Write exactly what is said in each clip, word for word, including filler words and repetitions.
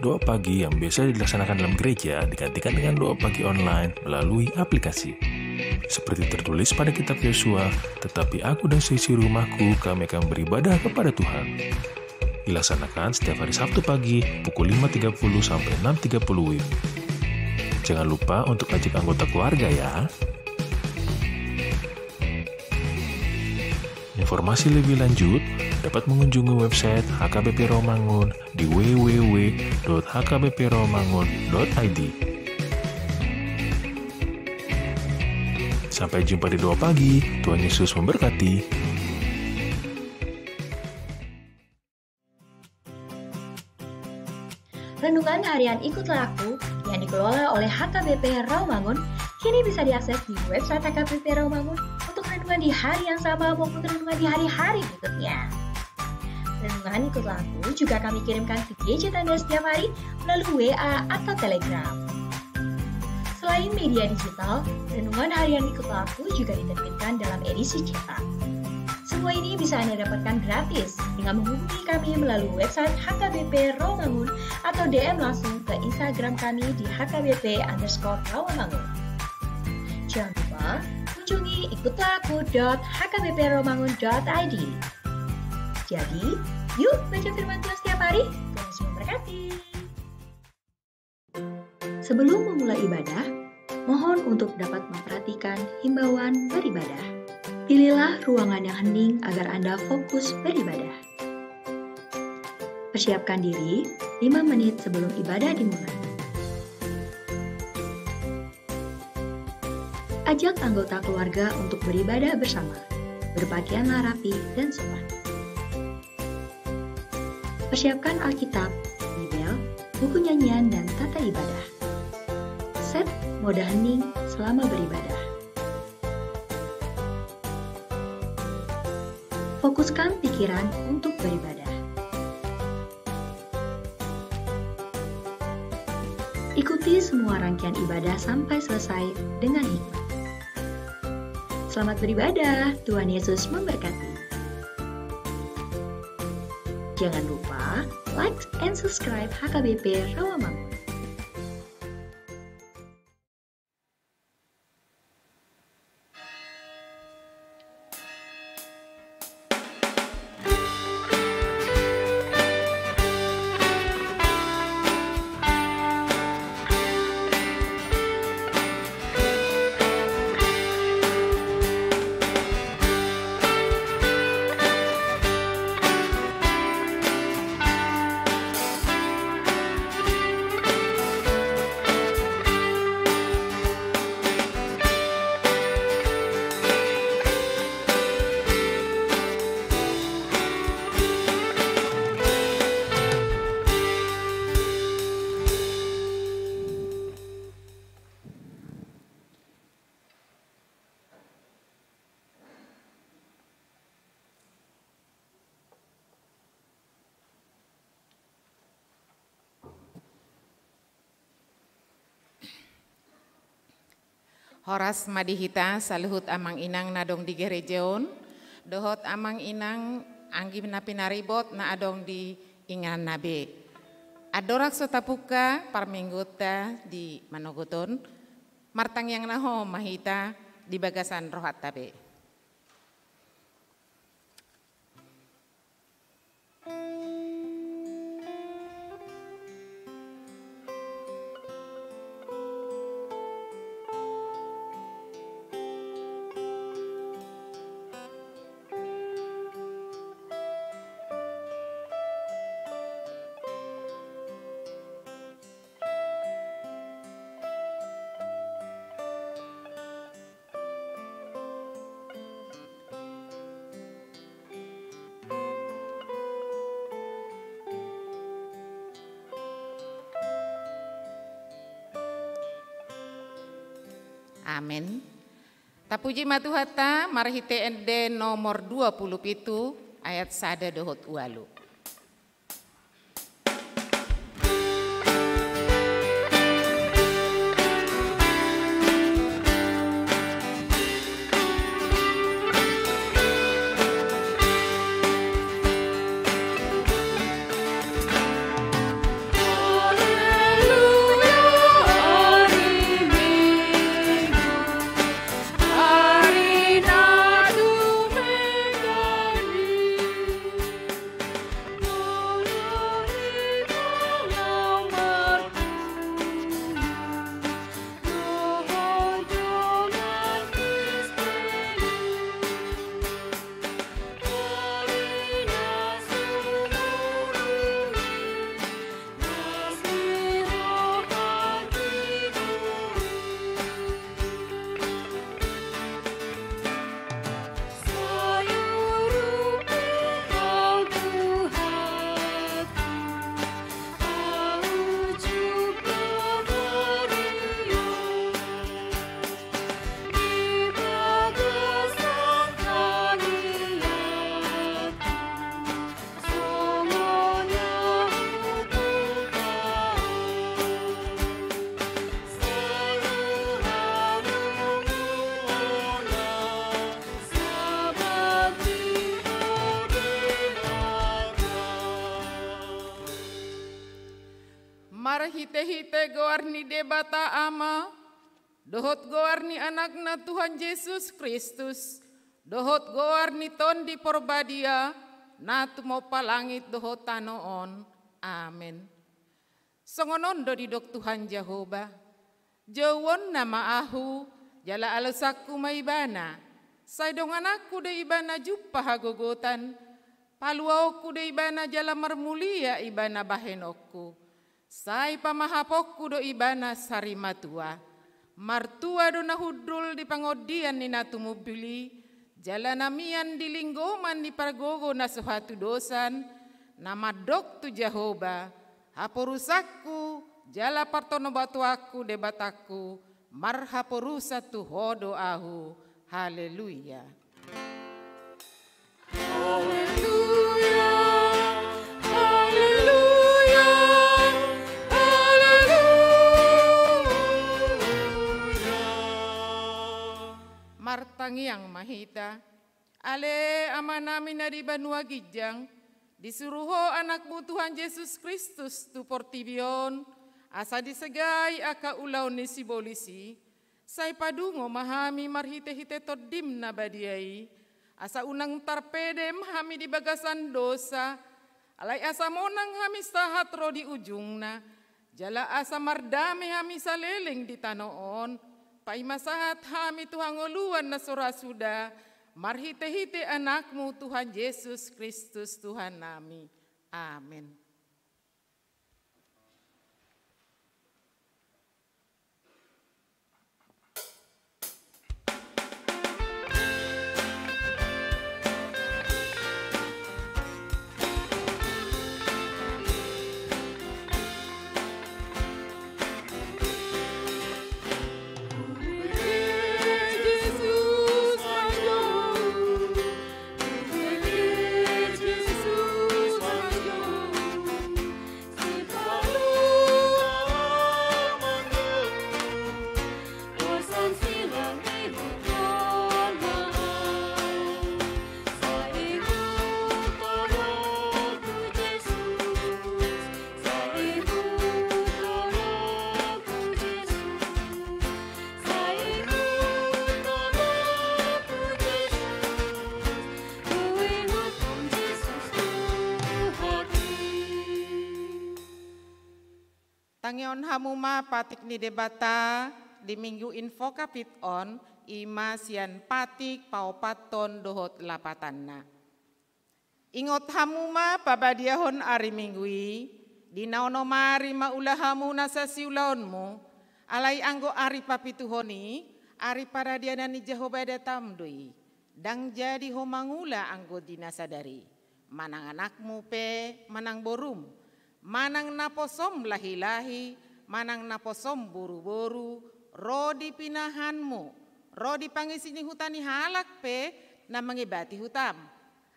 Doa pagi yang biasa dilaksanakan dalam gereja digantikan dengan doa pagi online melalui aplikasi. Seperti tertulis pada kitab Yosua, "Tetapi aku dan seisi rumahku, kami akan beribadah kepada Tuhan." Dilaksanakan setiap hari Sabtu pagi pukul lima tiga puluh sampai enam tiga puluh W I B. Jangan lupa untuk ajak anggota keluarga ya. Informasi lebih lanjut dapat mengunjungi website H K B P Rawamangun di w w w dot h k b p rawamangun dot i d. Sampai jumpa di Doa Pagi. Tuhan Yesus memberkati. Renungan Harian Ikutlah Aku yang dikelola oleh H K B P Rawamangun kini bisa diakses di website H K B P Rawamangun untuk renungan di hari yang sama maupun renungan di hari-hari berikutnya. Renungan Ikutlah Aku juga kami kirimkan ke gadget Anda setiap hari melalui W A atau Telegram. Selain media digital, Renungan Harian Ikutlah Aku juga diterbitkan dalam edisi cetak. Semua ini bisa Anda dapatkan gratis dengan menghubungi kami melalui website H K B P Rawamangun atau D M langsung ke Instagram kami di H K B P underscore Rawamangun. Jangan lupa kunjungi ikutlah aku dot h k b p rawamangun dot i d. Jadi, yuk baca firman Tuhan setiap hari. Tuhan Yesus memberkati. Sebelum memulai ibadah, mohon untuk dapat memperhatikan himbauan beribadah. Pilihlah ruangan yang hening agar Anda fokus beribadah. Persiapkan diri lima menit sebelum ibadah dimulai. Ajak anggota keluarga untuk beribadah bersama. Berpakaianlah rapi dan sopan. Persiapkan Alkitab, Bibel, buku nyanyian, dan tata ibadah. Set mode hening selama beribadah. Fokuskan pikiran untuk beribadah. Ikuti semua rangkaian ibadah sampai selesai dengan hikmat. Selamat beribadah, Tuhan Yesus memberkati. Jangan lupa like and subscribe H K B P Rawamangun. Horas ma di hita saluhut amang inang na adong di gereja on, dohot amang inang anggi na pinaribot na adong di inganna be. Andorang so tapungka parmingguonta di manogot on, martangiang na hohom ma hita di bagasan rohanta be. Amen. Tapuji ma Tuhanta, marhite ende nomor dua puluh pitu ayat sada dohot ualu. Marhite-hite goar ni Debata Ama, dohot goar ni Anakna Tuhan Jesus Kristus, dohot goar ni Tondi Porbadia, na tumompa langit dohot tano on. Amen. Songon on do didok Tuhan Jahowa: Jouonna ma Ahu, jala alosanku ma ibana. Sai dongananku do ibana jumpa hagogotan, paluaonku do ibana jala marmulia ibana bahenonku. Sai pamahaponku do ibana sarimatua. Martua do na hundul di pangondian ni na tumundul i, jala na mian di linggoman ni pargogo na so hatudosan, na mandok tu Jahowa: Haporusanku jala partonobatoanku, Debatangku, marhaporusan tu Ho do Ahu. Haleluya. Haleluya, haleluya, haleluya. Martangiang ma hita. Ale Amanami na di banua ginjang, disuru Ho Anakmu Tuhan Jesus Kristus tu portibi on, asa disegai angka ulaon ni sibolis i, sai padungo ma hami marhite-hite Tondim na badia i, asa unang tarpedem hami di bagasan dosa, alai asa monang hami sahat ro di ujungna, jala asa mardame hami saleleng di tano on, paima sahat hami tu hangoluan na so ra suda, marhite-hite Anakmu Tuhan Jesus Kristus Tuhannami. Amen. Tangihon hamu ma patik ni Debata di Minggu Invocavit on, i ma sian patik paopathon dohot lapatanna. Ingot hamu ma pabadiahon ari Minggu i, di na onom ari ma ula hamu nasa siulaonmu, alai anggo ari papituhon i, ari paradianan ni Jahowa Debatam do i. Ndang jadi ho mangula anggo di na sadari, manang anakmu pe, manang borum, manang naposom lahi-lahi, manang naposom boru-boru, ro di pinahanmu, ro di pangisi ni huta ni halak pe na mangebati hutam.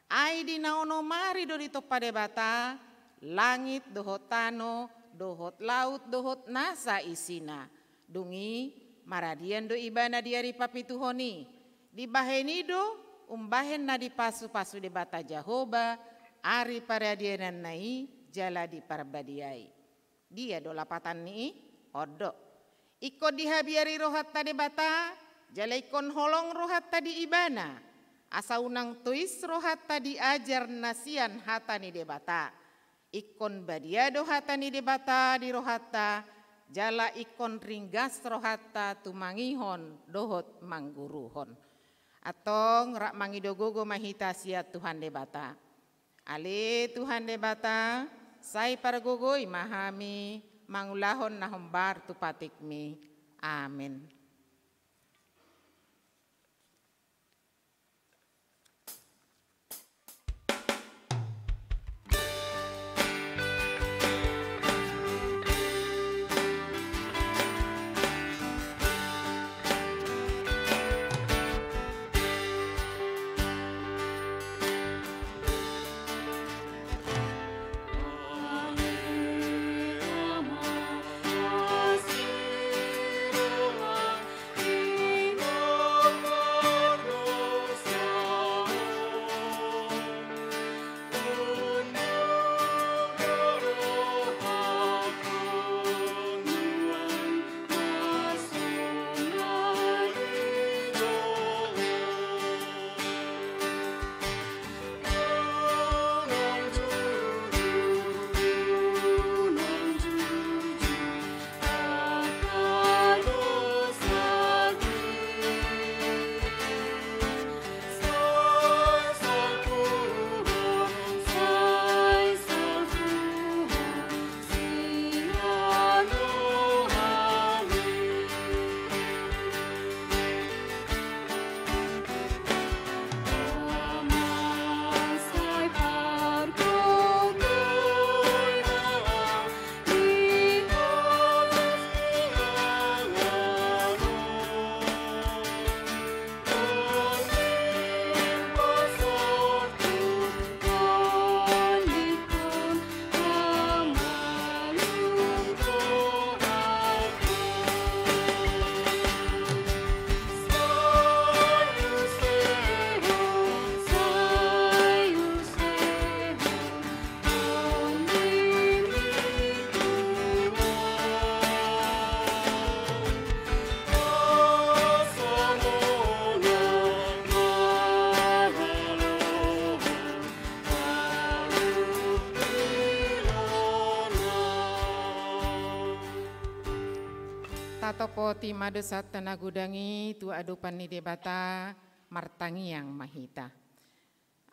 Ai di na onom ari do ditompa Debata langit dohot tano, dohot laut, dohot nasa isina. Dung i, maradian do ibana di ari papituhon i. Dibahen i do umbahen na dipasu-pasu Debata Jahowa ari paradiananna i jala diparbadiai. Dia do lapatan ni i? On do. Ingkon dihabiari rohanta Debata, jala ingkon holong rohanta di Ibana, asa unang tois rohanta di ajar na sian hata ni Debata. Ingkon badia do hata ni Debata di rohanta, jala ingkon ringgas rohanta tumangihon dohot mangguruhon. Antong rap mangido gogo ma hita sian Tuhan Debata. Ale Tuhan Debata, sai pargogoi ma hami mangulahon na hombar tu patikmi. Amen. Tatopoti ma dosanta na godang i tu adopan ni Debata, martangiang ma hita.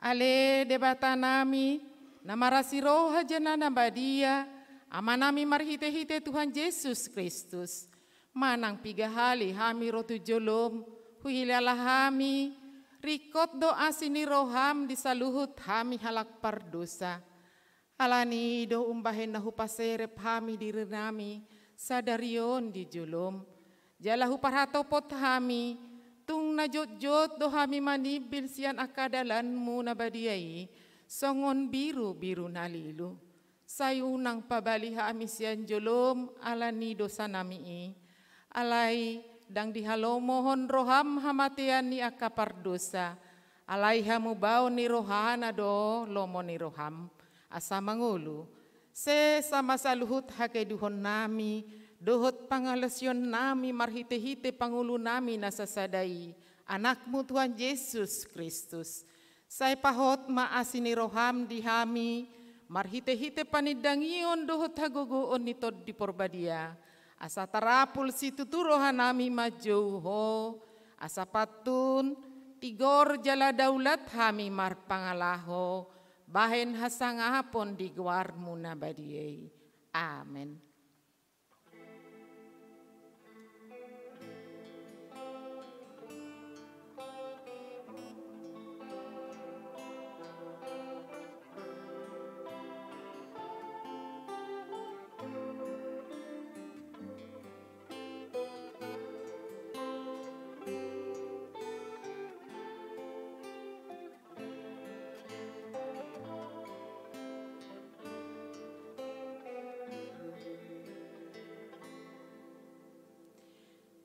Ale Debata nami, na marasi roha jala na badia, Ama nami marhite-hite Tuhan Jesus Kristus, manang piga hali hami ro tu jolom, huhilala hami, ringkot do asi ni roham di saluhut hami halak pardosa. Alani i do umbahen na hupaserep hami diri nami sadari on di jolom, jala huparhatopot hami, tung na jotjot do hami manimbil sian angka dalanmu na badia i, songon birubiru na lilu. Sai unang pabali hami sian jolom ala ni dosa nami i. Alai ndang dihalomohon roham hamatean ni angka pardosa. Alai hamubaon ni rohana do lomo ni roham. Asa mangolu. Sesa ma saluhut hakeduhon nami, dohot pangalaosion nami marhite-hite pangolu nami na sasada i, Anakmu Tuhan Jesus Kristus. Sai pahot ma asi ni roham di hami, marhite-hite panindangion dohot hagogoon ni Tondi Porbadia. Asa tarapul situtu roha nami manjou ho, asa pantun, tigor jala daulat hami marpangalaho, bahen hasangapon di goarmu na badia i. Amen.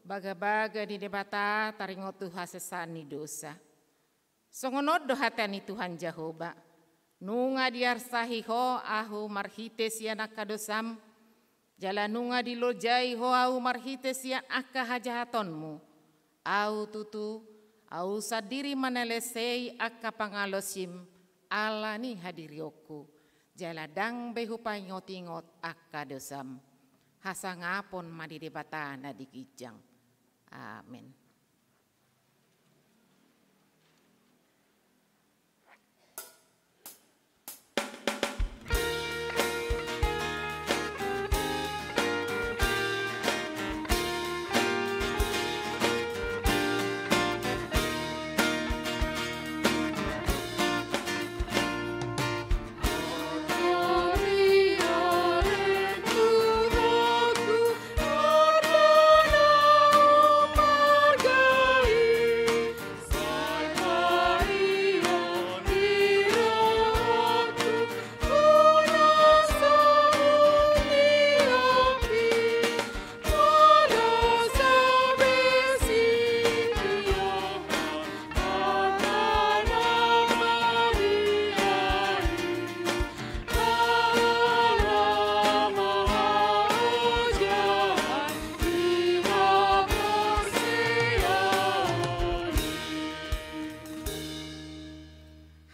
Bagabaga ni Debata taringot tu hasesaan ni dosa. Songon on do hata ni Tuhan Jahowa: Nunga diarsahi ho Ahu marhite sian angka dosam, jala nunga dilojai ho Ahu marhite sian angka hajahatonmu. Ahu tutu, Ahu sandiri manalesei angka pangalaosim ala ni hadirionku, jala ndang be hupaingot-ingot angka dosam. Hasangapon ma di Debata na di ginjang. Amen.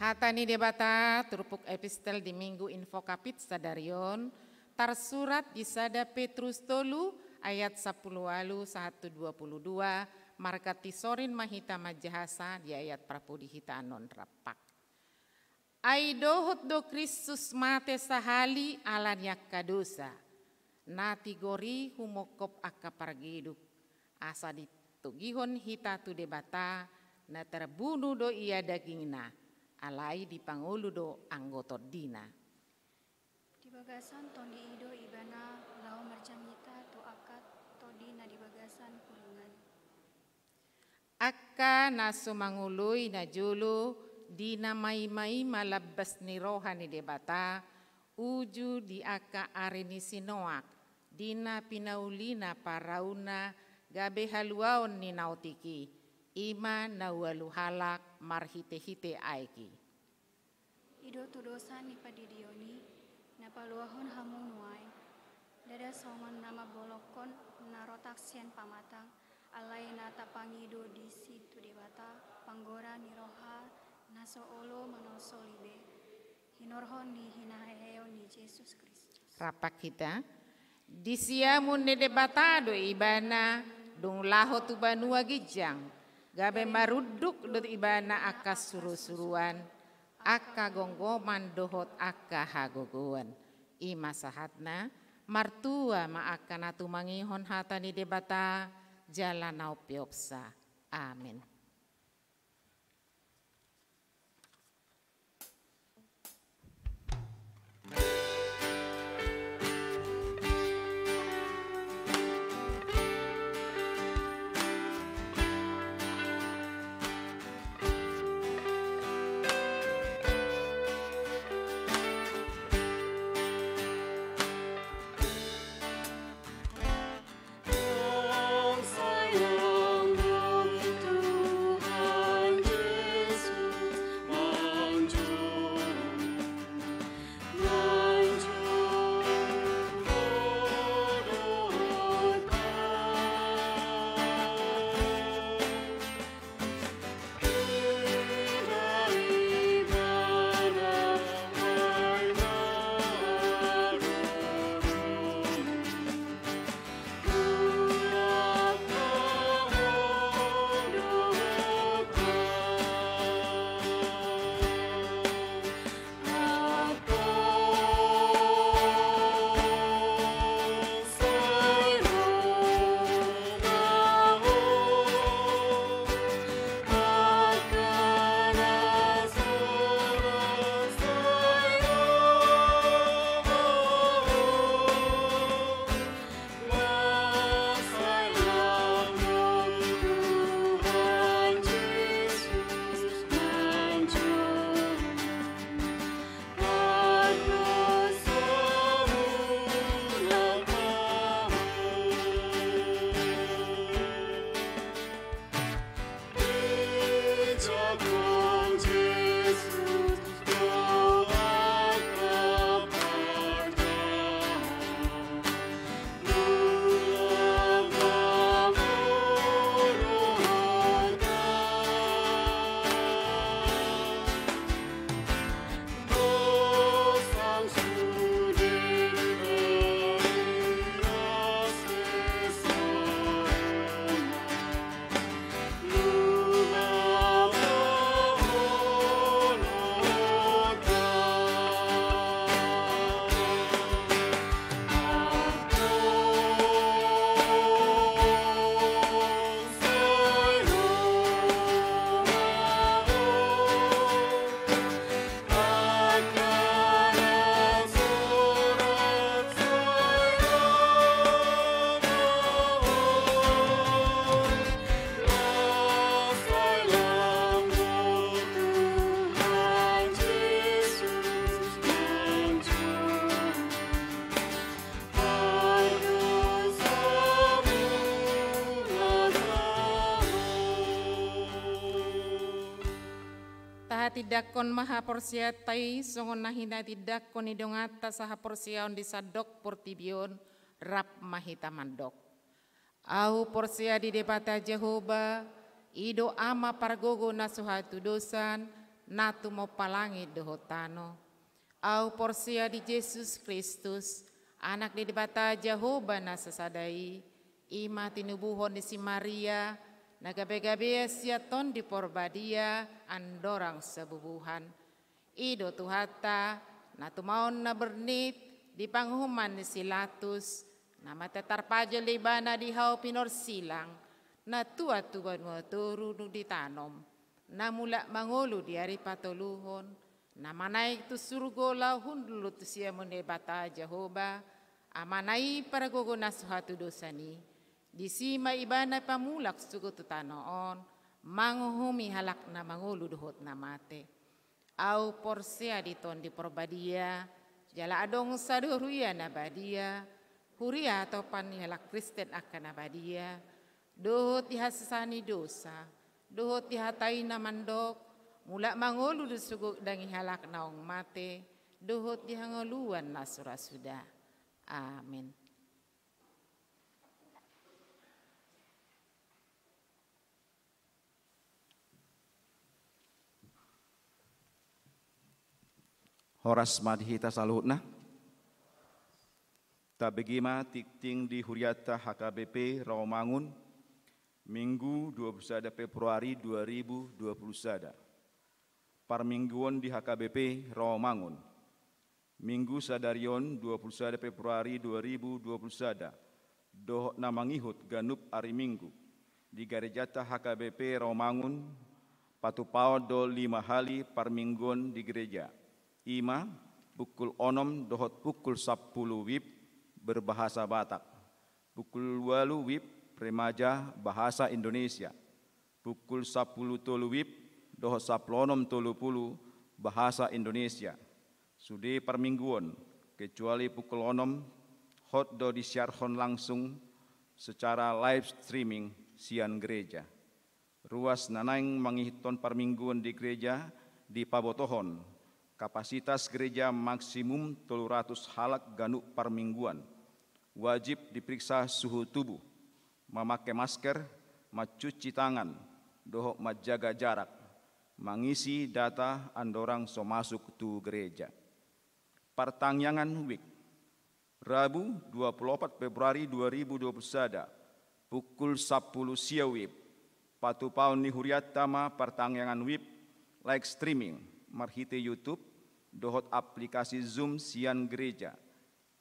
Hata ni Debata, turpuk epistel di Minggu Invocavit sadari on, tarsurat di sada Petrus tolu ayat sampulu ualu sahat tu dua pulu dua, marganti sorin ma hita manjahasa di ayat parpudi hita annon rampak. Ai dohot do Kristus mate sahali ala ni angka dosa, na tigor i humongkop angka pargeduk, asa ditogihon hita tu Debata, na tarbunu do ia dagingna, alai dipangolu do anggo tondina. Di bagasan tondi i do ibana laho marjamita tu angka tondi na di bagasan hurungan. Angka na so mangoloi najolo di na maimaima lambas ni roha ni Debata, uju di angka ari ni si Noak, di na pinaulina parauna gabe haluaon ni naotik i, i ma na ualu halak marhitehite aek i. I do tu dosa ni pandidion i, na paluahon hamu nuaeng. Ndada songon na mambolongkon na rotak sian pamatang, alai na tapangido disi tu Debata, panggora ni roha na so olo manolsoli be, hinorhon ni hinaheheon ni Jesus Kristus. Rampak hita. Di siamun ni Debata do ibana, dung laho tu banua ginjang, gabe marunduk do ibana angka surusuruan, angka gomgoman dohot angka hagogoon. I ma sahatna, martua ma angka na tumangihon hata ni Debata, jala na umpeopsa. Amen. Tahatindangkon ma haporseaonta i, songon na hinatindangkon ni donganta sahaporseaon di sandok portibi on, rap ma hita mandok. Ahu porsea di Debata Jahowa, i do Ama pargogo na so hatudosan, na tumompa langit dohot tano. Ahu porsea di Jesus Kristus, Anak ni Debata Jahowa na sasada i, i ma tinubuhon ni si Maria, na gabegabean sian Tondi Porbadia, andorang sabubuhan. I do Tuhanta, na tumaon na bernit, di panguhuman ni si Latus, na mate tarpajal ibana di hau pinorsilang, na tuat tu banua toru nunga ditanom, na mulak mangolu di ari patoluhon, na manaek tu surgo laho hundul tu siamun ni Debata Jahowa, Amana i pargogo na so hatudosan i, disi ma ibana pamulak sogot tu tano on, manguhumi halak na mangolu dohot na mate. Ahu porsea di Tondi Porbadia, jala adong sada huria na badia, huria atopan ni halak Kristen angka na badia, dohot di hasesaan ni dosa, dohot di hata i na mandok, mulak mangolu do sogot daging halak naung mate, dohot di hangoluan na so ra suda. Amen. Horas ma di hita saluhutna. Tabege ma tingting di hurianta H K B P Rawamangun, Minggu dua puluh sada Februari dua ribu dua puluh sada. Parmingguon di H K B P Rawamangun, Minggu sadari on dua puluh sada Februari dua ribu dua puluh sada, dohot na mangihut ganup ari Minggu, di garejanta H K B P Rawamangun, patupaon do lima hali parmingguon di gereja. I ma, pukul onom dohot pukul sampulu WIB berbahasa Batak, pukul walu WIB remaja bahasa Indonesia, pukul sampulu tolu WIB dohot sampulu onom tolu pulu bahasa Indonesia. Sude parmingguon, kecuali pukul onom, hot do disiarhon langsung secara live streaming sian gereja. Ruas na naeng mangihuthon parmingguon di gereja dipabotohon, kapasitas gereja maksimum tolu ratus halak ganup parmingguan. Wajib diperiksa suhu tubuh, mamake masker, mancuci tangan, dohot manjaga jarak, mangisi data andorang so masuk tu gereja. Partangiangan WIB. Rabu dua puluh opat Februari dua ribu dua puluh sada, pukul sampulu sia WIB, patupaon ni hurianta ma partangiangan WIB live streaming marhite YouTube dohot aplikasi Zoom sian gereja.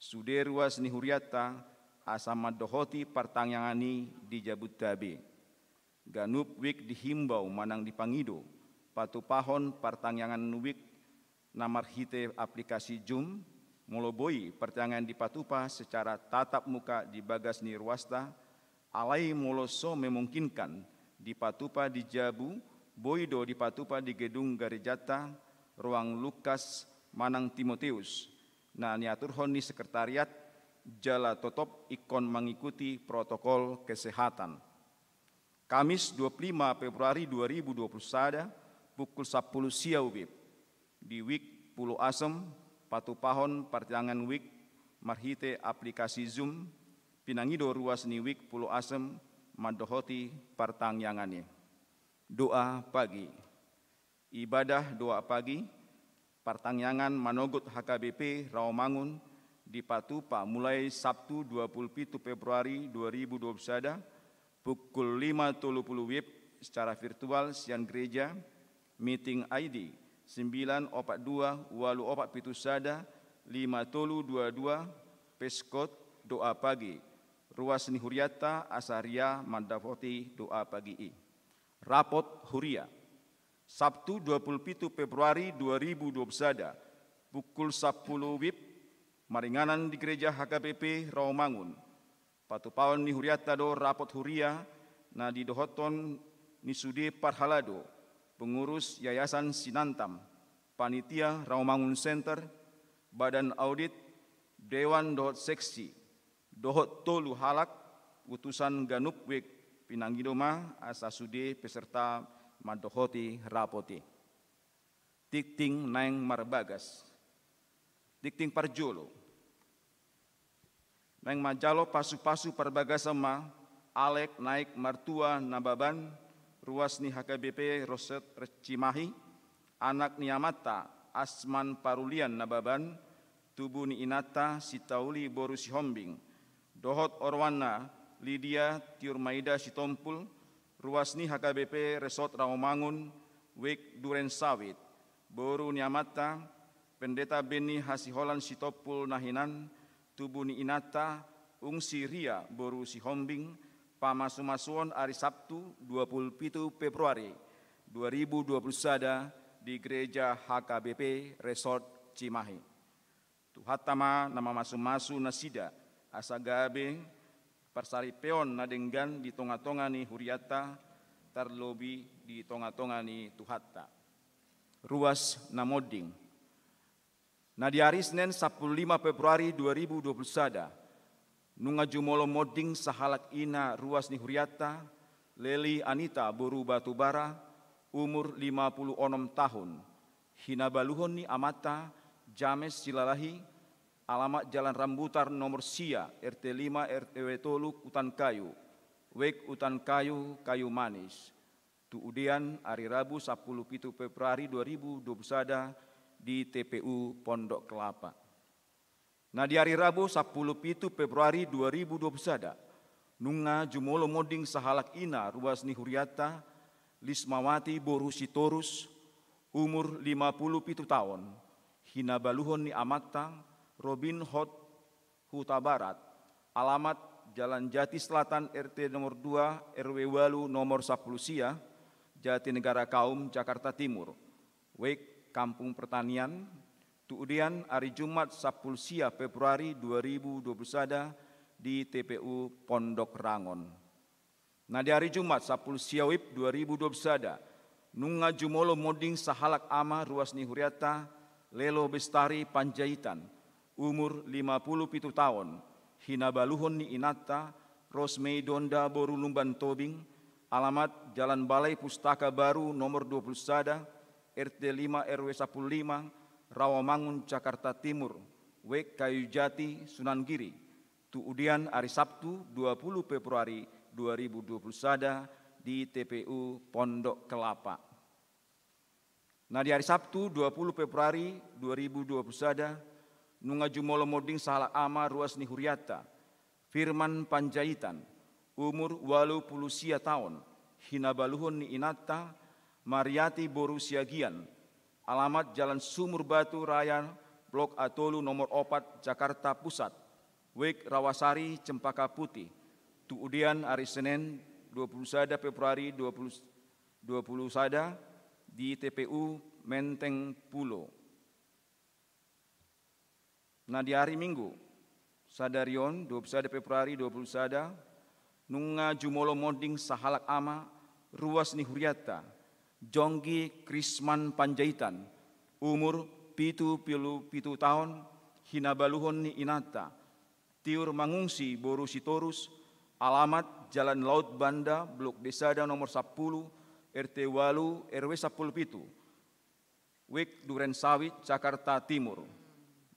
Sude ruas ni hurianta asa mandohoti partangiangan i di jabunta be. Ganup WIB dihimbau manang dipangido patupahon partangiangan WIB na marhite aplikasi Zoom, molo boi partangiangan dipatupa secara tatap muka di bagas ni ruasta, alai molo so memungkinkan dipatupa di jabu, boi do dipatupa di gedung garejanta, ruang Lukas manang Timoteus, na niaturhon ni sekretariat, jala totop ingkon mangikuti protokol kesehatan. Kamis dua puluh lima Februari dua ribu dua puluh sada, pukul sampulu sia WIB, di WIB Pulo Asem, patupahon partangiangan WIB marhite aplikasi Zoom, pinangido ruas ni WIB Pulo Asem mandohoti partangiangan i. Doa pagi. Ibadah doa pagi, partangiangan manogot H K B P Rawamangun dipatupa mulai Sabtu dua puluh pitu Februari dua ribu dua puluh sada, pukul lima tolu pulu WIB secara virtual sian gereja, meeting I D sembilan opat dua walu opat pitu sada lima tolu dua dua, passcode doa pagi. Ruas ni hurianta asa ria mandapoti doa pagi i. Rapot huria. Sabtu dua puluh pitu Februari dua ribu dua puluh sada, pukul sampulu WIB, maringanan di gereja H K B P Rawamangun. Patupaon ni hurianta do rapot huria na didohothon ni sude parhalado, pengurus Yayasan Sinantam, panitia Rawamangun Center, badan audit, dewan dohot seksi, dohot tolu halak utusan ganup WIB. Pinangido ma asa sude peserta mandohoti rapot i. Tingting naeng marbagas. Tingting parjolo. Naeng manjalo pasupasu parbagason ma Alek Naik Martua Nababan, ruas ni H K B P Resort Cimahi, anak ni amanta Asman Parulian Nababan, tubu ni inanta Sitauli boru Sihombing, dohot oroanna Lidia Tiurmaida Sitompul, ruas ni H K B P Resort Rawamangun, WIB Duren Sawit, boru ni amanta Pendeta Benny Hasiholan Sitompul na hinan, tubu ni inanta Ungsi Ria boru Sihombing, pamasumasuon ari Sabtu dua puluh pitu Februari dua ribu dua puluh sada di Gereja H K B P Resort Cimahi. Tuhanta ma na mamasumasu nasida, asa gabe parsaripeon na denggan di tongatonga ni hurianta, tarlobi di tongatonga ni Tuhanta. Ruas na monding. Na di ari Senen sampulu lima Februari dua ribu dua puluh sada, nunga jumolo monding sahalak ina ruas ni hurianta, Leli Anita boru Batubara, umur lima pulu onom tahun. Hinabaluhon ni amanta James Silalahi, alamat Jalan Rambutan nomor sia, R T lima, R W tolu, Utan Kayu, WIB Utan Kayu, Kayu Manis. Tu udean ari Rabu sampulu pitu Februari dua ribu dua puluh sada di T P U Pondok Kelapa. Na di ari Rabu sampulu pitu Februari dua ribu dua puluh sada, nunga jumolo monding sahalak ina ruas ni hurianta, Lismawati boru Sitorus, umur lima pulu pitu taon, hinabaluhon ni amanta, Robin Hot Hutabarat, alamat Jalan Jati Selatan, R T nomor dua, R W walu, nomor sampulu sia, Jatinegara Kaum, Jakarta Timur. Wijk Kampung Pertanian, tuudian ari Jumat sampulu sia Februari dua ribu dua puluh sada di T P U Pondok Rangon. Na di ari Jumat sampulu sia Wib dua ribu dua puluh sada, nunga jumolo monding sahalak ama ruas ni hurianta, Lelo Bestari Panjaitan, umur lima pulu pitu taon, hinabaluhon ni inanta, Rosmei Donda boru Lumban Tobing, alamat Jalan Balai Pustaka Baru nomor dua puluh sada, R T lima R W sampulu lima, Rawamangun, Jakarta Timur, Wijk Kayu Jati, Sunan Giri, tuudian ari Sabtu dua pulu Februari dua ribu dua puluh sada di T P U Pondok Kelapa. Na di ari Sabtu dua pulu Februari dua ribu dua puluh sada, nunga jumolo monding sahalak ama ruas ni hurianta, Firman Panjaitan, umur walu pulu sia taon, hinabaluhon ni inanta, Mariati boru Siagian, alamat Jalan Sumur Batu Raya, Blok A tolu nomor opat, Jakarta Pusat, Wijk Rawasari Cempaka Putih, tuudian ari Senen dua pulu sada Februari dua pulu, dua pulu sada di T P U Menteng Pulo. Na di ari Minggu sadari on, dua pulu sada Februari dua pulu sada, nunga jumolo monding sahalak ama ruas ni hurianta, Jonggi Krisman Panjaitan, umur pitu pulu pitu taon, hinabaluhon ni inanta, Tiur Mangungsi boru Sitorus, alamat Jalan Laut Banda, Blok D sada nomor sampulu, R T walu, R W sampulu pitu, Wijk Duren Sawit, Jakarta Timur.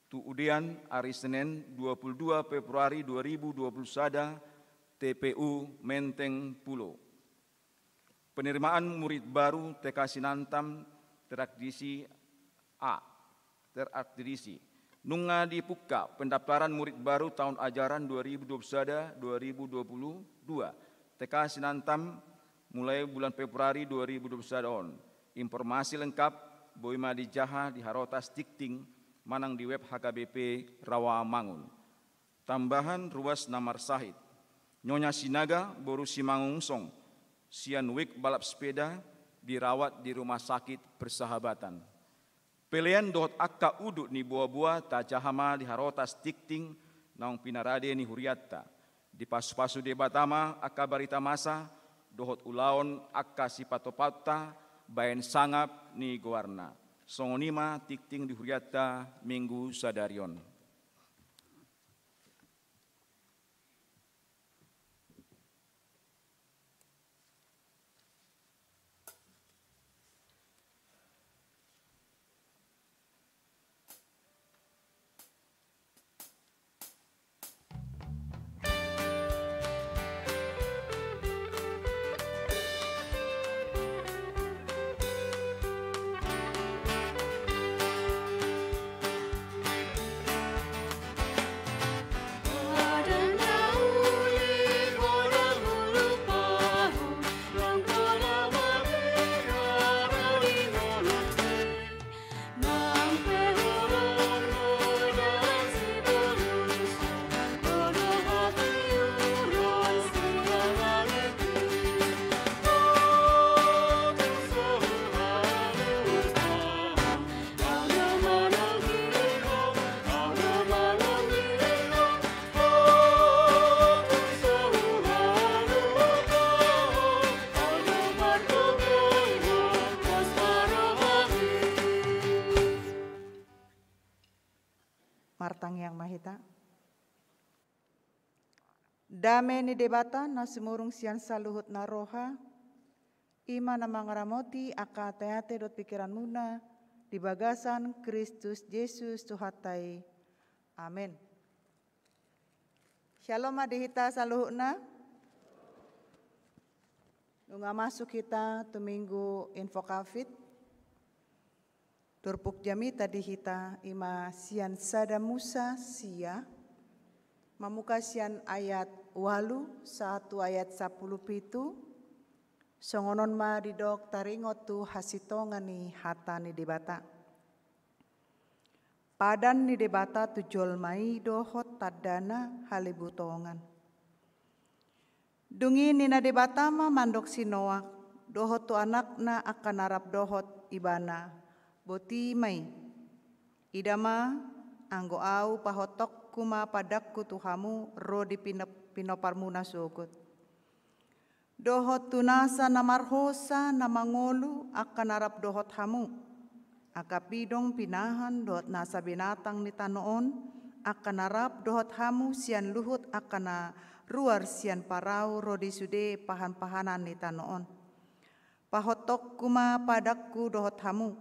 Tuudian ari Senen dua pulu dua Februari dua ribu dua puluh sada, T P U Menteng Pulo. Penerimaan murid baru T K Sinantam, Teraktisi A, Teraktisi. Nunga dipungka pendaftaran murid baru taon ajaran dua ribu dua puluh sada dua ribu dua puluh dua, T K Sinantam, mulai bulan Februari dua ribu dua puluh sada on. Informasi lengkap boi ma dijaha di harotas tingting manang di web H K B P Rawamangun. Tambahan ruas na marsahit. Nyonya Sinaga boru Simangunsong, sian Wijk balap sepeda, dirawat di Rumah Sakit Persahabatan. Pelean dohot angka udut ni boaboa tajaha ma di harotas tingting naung pinarade ni hurianta. Dipasupasu Debata ma angka barita masa dohot ulaon angka sipatupaonta baen sangap ni goarna. Songon i ma tingting di hurianta Minggu sadari on. Martangiang ma hita. Dame ni Debata na sumurung sian saluhut na roha, i ma na mangaramoti angka ateate dohot pingkiranmuna di bagasan Kristus Jesus Tuhanta i. Amen. Syalom ma di hita saluhutna. Nunga masuk hita tu Minggu Invocavit. Turpuk jamita di hita ima sian sada Musa sia, mamuka sian ayat ualu sahat tu ayat sampulu pitu. Songon on ma didok taringot tu hasintongan ni hata ni Debata. Padan ni Debata tu jolma i dohot tandana halibutongan. Dung i ninna Debata ma mandok si Noak dohot tu anakna angka na rap dohot ibana: Boti ma i. Ida ma, anggo Ahu pahotongku ma padanku tu hamu ro di pino-, pinoparmuna sogot. Dohot tu nasa na marhosa na mangolu angka na rap dohot hamu, angka pidong pinahan dohot nasa binatang ni tano on, angka na rap dohot hamu sian luhut angka na ruar sian parau ro di sude pahan-pahanan ni tano on. Pahotongku ma padanku dohot hamu,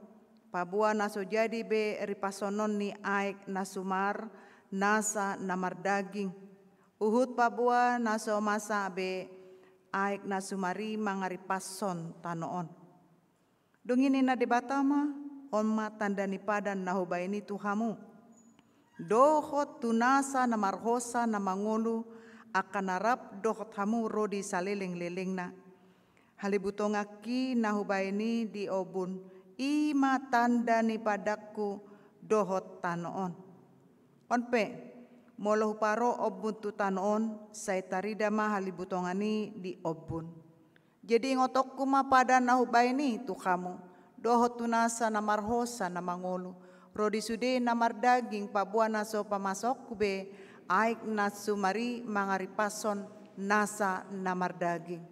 paboa na so jadi be ripasonon ni aek na sumar nasa na mardaging, huhut paboa na so masa be aek na sumar i mangaripashon tano on. Dung i ninna Debata ma: On ma tanda ni padan na hubaen i tu hamu dohot tu nasa na marhosa na mangolu angka na rap dohot hamu ro di saleleng-lelengna. Halibutonganki na hubaen i di ombun, i ma tanda ni padanku dohot tano on. On pe, molo huparo ombun tu tano on, sai tarida ma halibutongan i di ombun. Jadi ingotonku ma padan na hubaen i tu hamu dohot tu nasa na marhosa na mangolu ro di sude na mardaging, paboa na so pamasonku be aek na sumar i mangaripashon nasa na mardaging.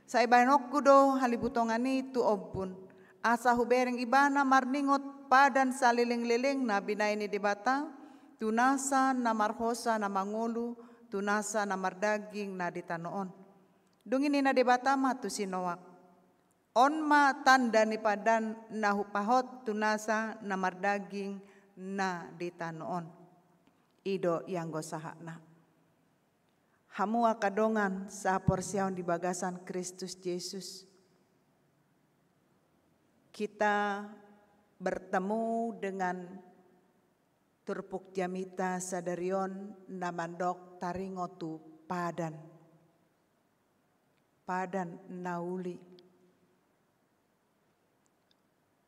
Sai baenonku do halibutongan i tu ombun, asa hubereng ibana marningot padan saleleng-lelengna binaen ni Debata tu nasa na marhosa na mangolu tu nasa na mardaging na di tano on. Dung i ninna Debata ma tu si Noak: On ma tanda ni padan na hupahot tu nasa na mardaging na di tano on. I do ianggo sahatna. Hamu angka dongan sahaporseaon di bagasan Kristus Jesus, kita bertemu dengan turpuk jamita sadari on na mandok taringot tu padan. Padan na uli.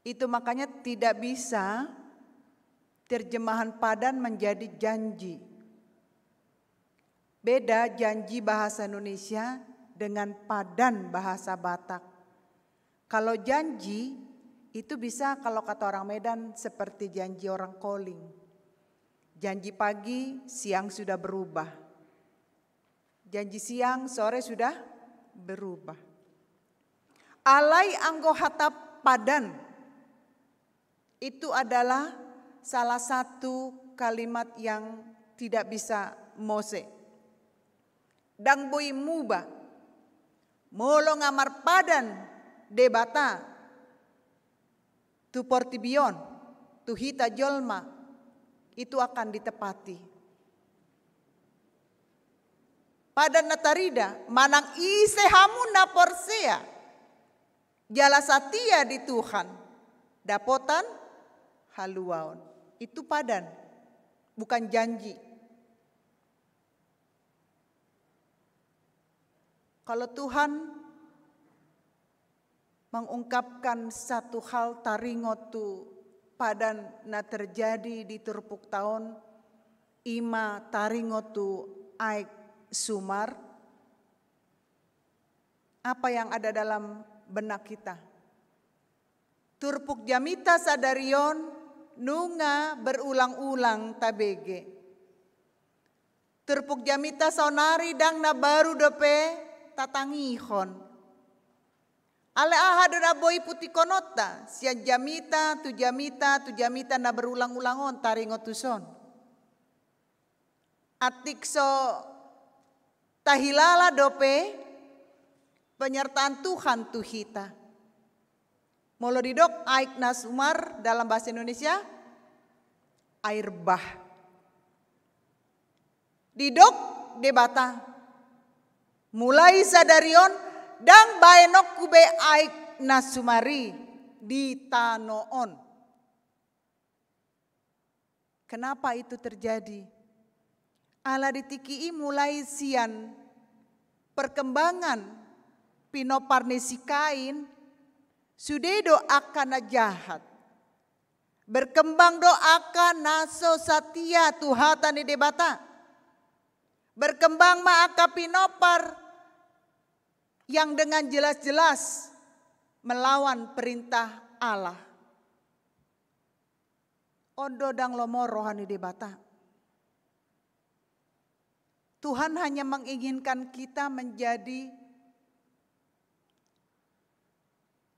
Itu makanya tidak bisa terjemahan padan menjadi janji. Beda janji bahasa Indonesia dengan padan bahasa Batak. Kalau janji, itu bisa kalau kata orang Medan seperti janji orang koling. Janji pagi, siang sudah berubah. Janji siang, sore sudah berubah. Alai anggo hata padan itu adalah salah satu kalimat yang tidak bisa mose. Ndang boi muba. Molo nga marpadan Debata tu portibi on, tu hita jolma, itu akan ditepati. Padan na tarida, manang ise hamu na porsea jala satia di Tuhan, dapotan haluaon. Itu padan, bukan janji. Kalau Tuhan mengungkapkan satu hal taringot tu padan na terjadi di turpukta on, ima taringot tu aek sumar, apa yang ada dalam benak kita? Turpuk jamita sadari on nunga berulang-ulang tabege. Turpuk jamita saonari ndang na baru dope tatangihon. Alai aha do na boi putihononta sian jamita tu jamita tu jamita na berulang-ulang on taringot tuson? Atik so tahilala dope penyertaan Tuhan tu hita. Molo didok aek na sumar dalam bahasa Indonesia, air bah. Didok Debata, mulai sadari on ndang baenonku be aek na sumar i di tano on. Kenapa itu terjadi? Ala di tingki i mulai sian perkembangan pinompar ni si Kain, sude do angka na jahat. Berkembang do angka na so satia tu hata ni Debata. Berkembang ma angka pinompar yang dengan jelas-jelas melawan perintah Allah. On do ndang lomo roha ni Debata. Tuhan hanya menginginkan kita menjadi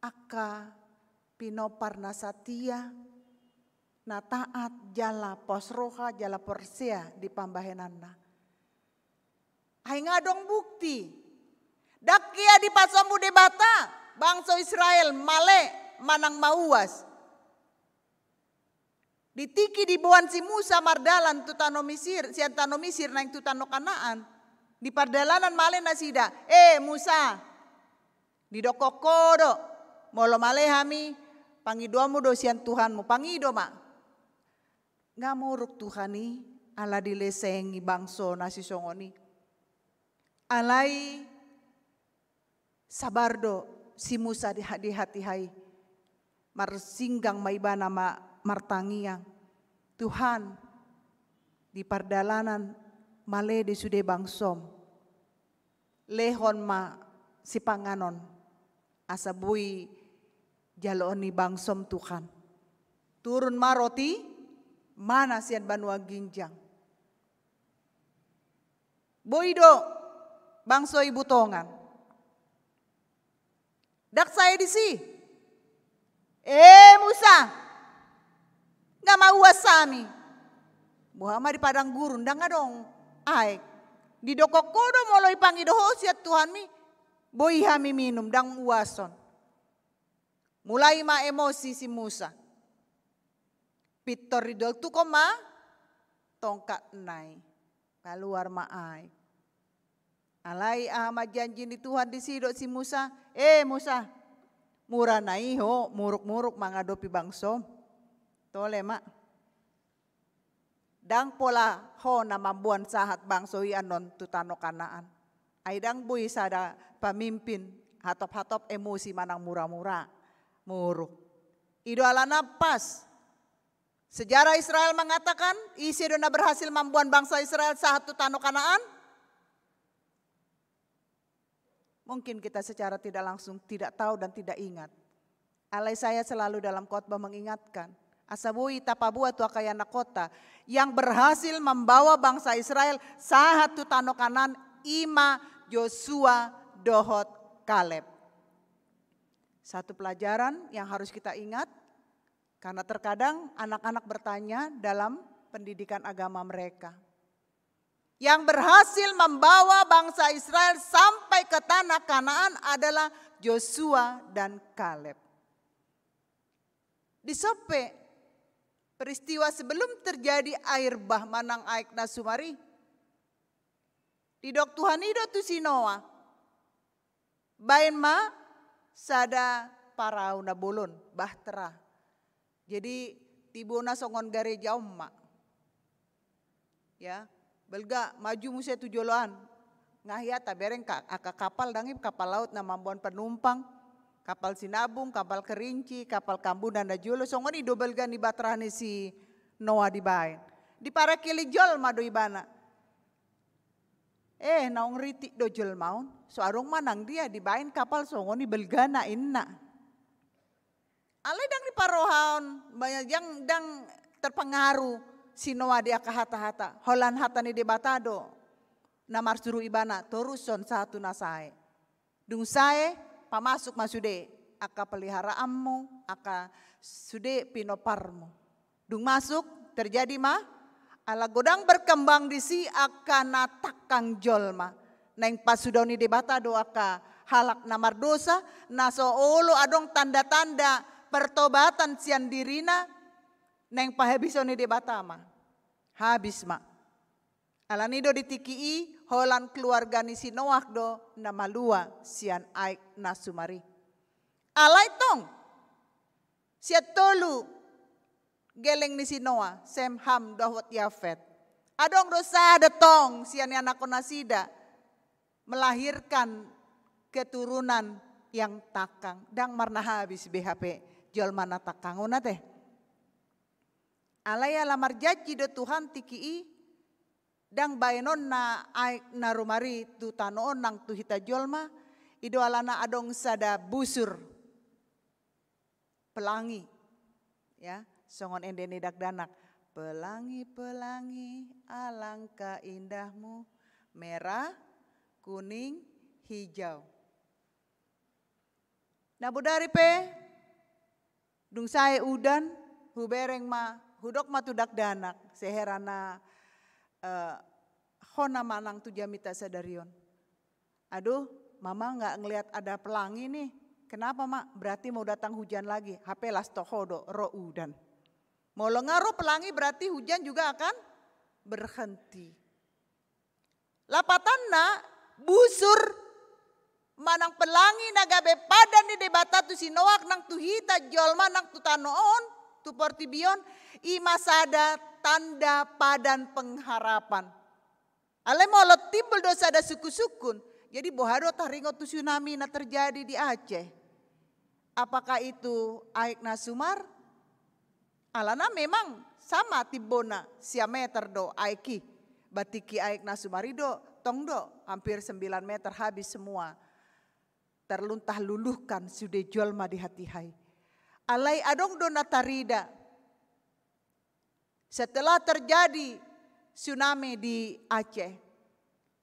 angka pinompar na satia, na taat, jala pos roha, jala porsea di pambahenanna. Ai nga adong bukti. Ndang hea dipasombu Debata bangso Israel male manang mauas. Di tingki diboan si Musa mardalan tu tano Misir, sian tano Misir naeng tu tano Kanaan. Di pardalanan male nasida, "Eh, Musa, didokkon ho do, molo male hami, pangidoanmu do sian Tuhanmu, pangido ma." Nga muruk Tuhan i, ala dilesengi bangso na sisongon i. Alai sabar do si Musa di ha-, di hatiha i. Marsinggang ma ibana ma-, martangiang. Tuhan, di pardalanan male di sude bangsom. Lehon ma sipanganon. Asa boi jaloon ni bangsom Tuhan. Turun ma roti mana sian banua ginjang. Boi do bangso i butongan. Ndang sae disi. "Eh, Musa, nga mauas hami. Boha ma di padang gurun, ndang adong aek. Didokkon ho do molo ipangido ho sian Tuhanmi, boi hami minum, ndang uason." Mulai ma emosi si Musa. Pintor didoltukhon ma tongkatna i. Kaluar ma aek. Alai aha ma janji ni Tuhan disi dohot si Musa? "Eh, Musa, mura na i ho muruk-muruk mangadopi bangsom. Tole ma. Ndang pola ho na mamboan sahat bangso i annon tu tano Kanaan. Ai ndang boi sada pamimpin hatop-hatop emosi manang mura-mura. Muruk." I do alana pas sejarah Israel mengatakan, ise do na berhasil mamboan bangsa Israel sahat tu tano Kanaan? Mungkin kita secara tidak langsung tidak tahu dan tidak ingat. Alai saya selalu dalam khotbah mengingatkan, asa boi tapaboa tu angka ianakhonta, yang berhasil membawa bangsa Israel sahat tu tano Kanaan, i ma Josua dohot Kaleb. Satu pelajaran yang harus kita ingat, karena terkadang anak-anak bertanya dalam pendidikan agama mereka. Yang berhasil membawa bangsa Israel sampai ke tanah Kanaan adalah Josua dan Kaleb. Dison pe peristiwa sebelum terjadi air bah manang aek na sumar i. Didok Tuhan i do tu si Noa, "Baen ma sada parau na bolon, bahtera." Jadi tibona songon gareja on ma. Ya, balga maju muse tu joloan. Nga hea tabereng ka-, angka kapal, ndang i kapal laut na mamboan panumpang, kapal sinabung, kapal kerinci, kapal kambuna na jolo, songon i do balga ni bahtera ni si Noa dibaen. Diparakeli jolma do ibana. Eh, naung ritik do jolma on. So adong manang dia dibaen kapal songon i balgana, inna. Alai ndang diparrohahon, ndang, ndang terpengaruh si Noa di angka hata-hata. Holan hata ni Debata do na marsuru ibana, torushon sahat tu na sae. Dung sae, pamasuk ma sude angka peliharaanmu, angka sude pinomparmu. Dung masuk, terjadi ma, ala godang berkembang disi angka na tangkang jolma. Naeng pasudaon ni Debata do angka halak na mardosa, na so olo adong tanda-tanda pertobatan sian dirina, naeng pahabishon ni Debata ma. Habis ma. Alani do di tingki i, holan keluarga ni si Noah do na malua sian aek na sumar i. Alai tong, sian tolu Geleng ni si Noa, Sem, Ham dohot Yafet. Adong do sada tong sian ianakhon nasida melahirkan keturunan yang tangkang. Ndang marna habis be hape jolma na tangkang on ate. Alai ala marjanji do Tuhan tingki i, ndang baenonna aek na rumari tu tano on nang tu hita jolma, i do alana adong sada busur pelangi. Ya, songon ende ni dakdanak. Pelangi, pelangi, alangkah indahmu, merah, kuning, hijau. Na bodari pe, dung sae udan, hubereng ma, hudok ma tu dakdanak, seherana, eh, hona manang tu jamita sadari on. Aduh, mama nggak ngelihat ada pelangi nih. Kenapa, Mak? Berarti mau datang hujan lagi. Hape las toho do, ro udan. Molo nggak ro pelangi, berarti hujan juga akan berhenti. Lapatanna, busur manang pelangi na gabe padan ni Debata tu si Noa nang tu hita jolma nang tu tano on, tu portibi on, i ma sada tanda padan pengharapan. Alai molo timbul do sada sungkun-sungkun, jadi boha do taringot tu tsunami na terjadi di Aceh? Apakah itu aek na sumar? Alana memang sama timbona, sia meter do aek i. Ba tingki aek na sumar i do, tong do, hampir sembilan meter habis semua. Terluntah luluhkan sude jolma di hatiha i. Alai adong do na tarida. Setelah terjadi tsunami di Aceh,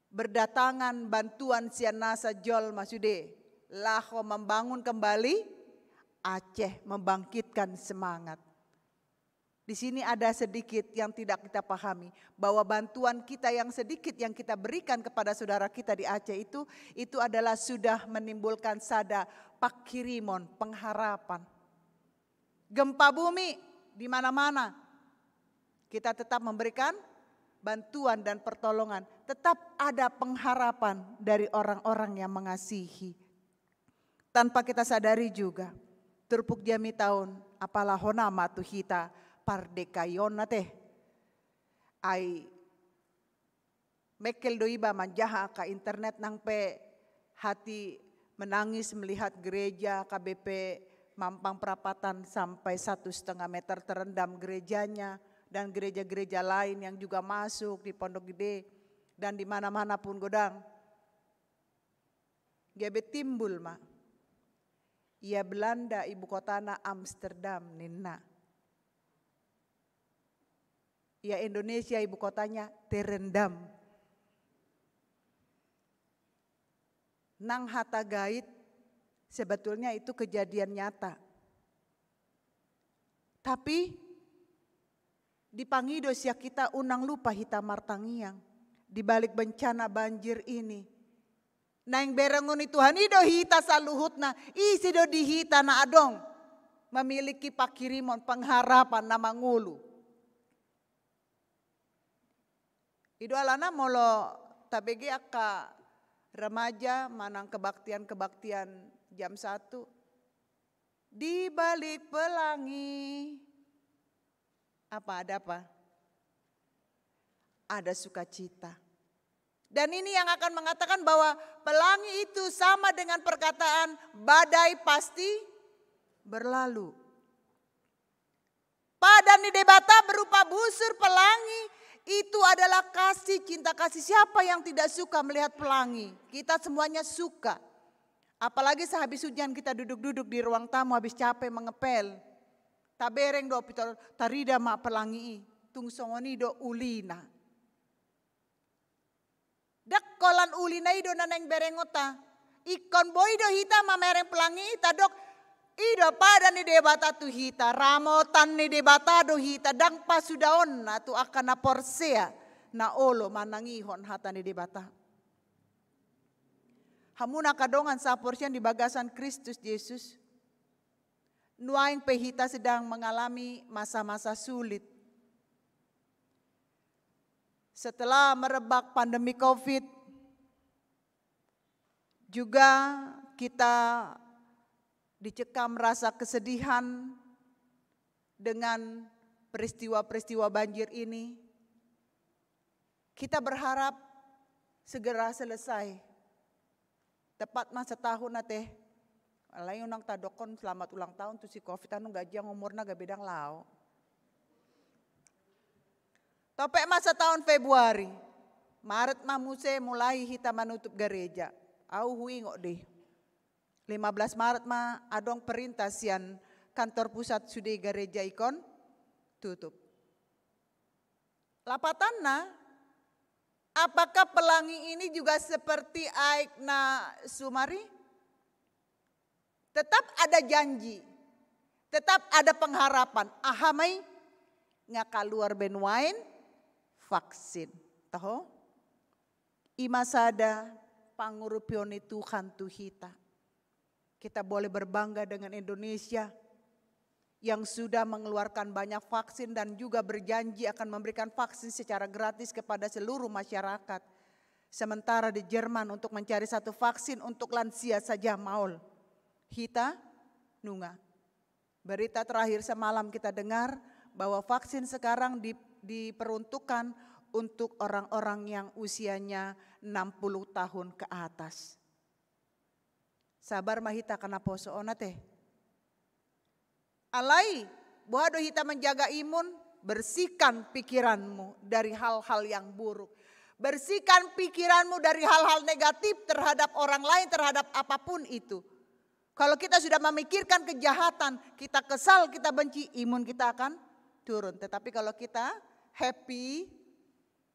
berdatangan bantuan sian nasa jolma sude, laho membangun kembali Aceh, membangkitkan semangat. Di sini ada sedikit yang tidak kita pahami, bahwa bantuan kita yang sedikit yang kita berikan kepada saudara kita di Aceh itu, itu adalah sudah menimbulkan sada panghirimon, pengharapan. Gempa bumi di mana-mana, kita tetap memberikan bantuan dan pertolongan. Tetap ada pengharapan dari orang-orang yang mengasihi. Tanpa kita sadari juga, turpuk jamita on apala hona ma tu hita pardengkaion ate. Ai mengkel do iba manjaha angka internet nang pe hati menangis melihat gereja K B P Mampang Prapatan sampai satu setengah meter terendam gerejanya dan gereja-gereja lain yang juga masuk di Pondok Gede dan di mana-mana pun godang. Gabe timbul ma. Ia Belanda ibu kotana Amsterdam ninna. Ia Indonesia ibu kotanya terendam. Nang hata gaib sebetulnya itu kejadian nyata. Tapi dipangido sian hita unang lupa hita martangiang di balik bencana banjir ini. Naeng berengon ni Tuhan i do hita saluhutna, ise do di hita na adong memiliki panghirimon, pengharapan na mangolu. I do alana molo tabege angka remaja manang kebaktian-kebaktian jam satu. Di balik pelangi. Apa, ada apa? Ada sukacita. Dan ini yang akan mengatakan bahwa pelangi itu sama dengan perkataan badai pasti berlalu. Padan ni Debata berupa busur pelangi itu adalah kasih, cinta kasih. Siapa yang tidak suka melihat pelangi? Kita semuanya suka. Apalagi sehabis hujan kita duduk-duduk di ruang tamu habis capek mengepel. Tabereng do pito tarida ma pelangi i, tung songon i do ulina. Ndang holan ulina i do na naeng berengonta. Ingkon boi do hita mamereng pelangi i tadok i do padan ni Debata tu hita, ramotan ni Debata do hita, ndang pasudaonna tu angka na porsea na olo manangihon hata ni Debata. Hamuna angka dongan sahaporseaon di bagasan Kristus Jesus. Nuaeng pe hita sedang mengalami masa-masa sulit. Setelah merebak pandemi covid, juga kita dicekam rasa kesedihan dengan peristiwa-peristiwa banjir ini, kita berharap segera selesai. Tepat ma setahun ate. Alai unang tadokkon selamat ulang tahun tu si covid, anu gajian umurna gabe dang lao. Topet ma setahun Februari. Maret ma muse mulai hita manutup gareja. Au huingot dei. Lima belas Maret ma adong perintah sian kantor pusat sude gareja ingkon tutup. Lapatanna, apakah pelangi ini juga seperti aek na sumari? Tetap ada janji, tetap ada pengharapan. Aha ma i? Nga kaluar be nuaeng vaksin. Toho? I ma sada pangurupion ni Tuhan tu hita. Kita boleh berbangga dengan Indonesia yang sudah mengeluarkan banyak vaksin dan juga berjanji akan memberikan vaksin secara gratis kepada seluruh masyarakat. Sementara di Jerman untuk mencari satu vaksin untuk lansia saja maol. Hita nunga. Berita terakhir semalam kita dengar bahwa vaksin sekarang di-, diperuntukkan untuk orang-orang yang usianya enam puluh tahun ke atas. Sabar ma hita angka naposo on ate. Alai, boha do hita menjaga imun? Bersihkan pikiranmu dari hal-hal yang buruk. Bersihkan pikiranmu dari hal-hal negatif terhadap orang lain, terhadap apapun itu. Kalau kita sudah memikirkan kejahatan, kita kesal, kita benci, imun kita akan turun. Tetapi kalau kita happy,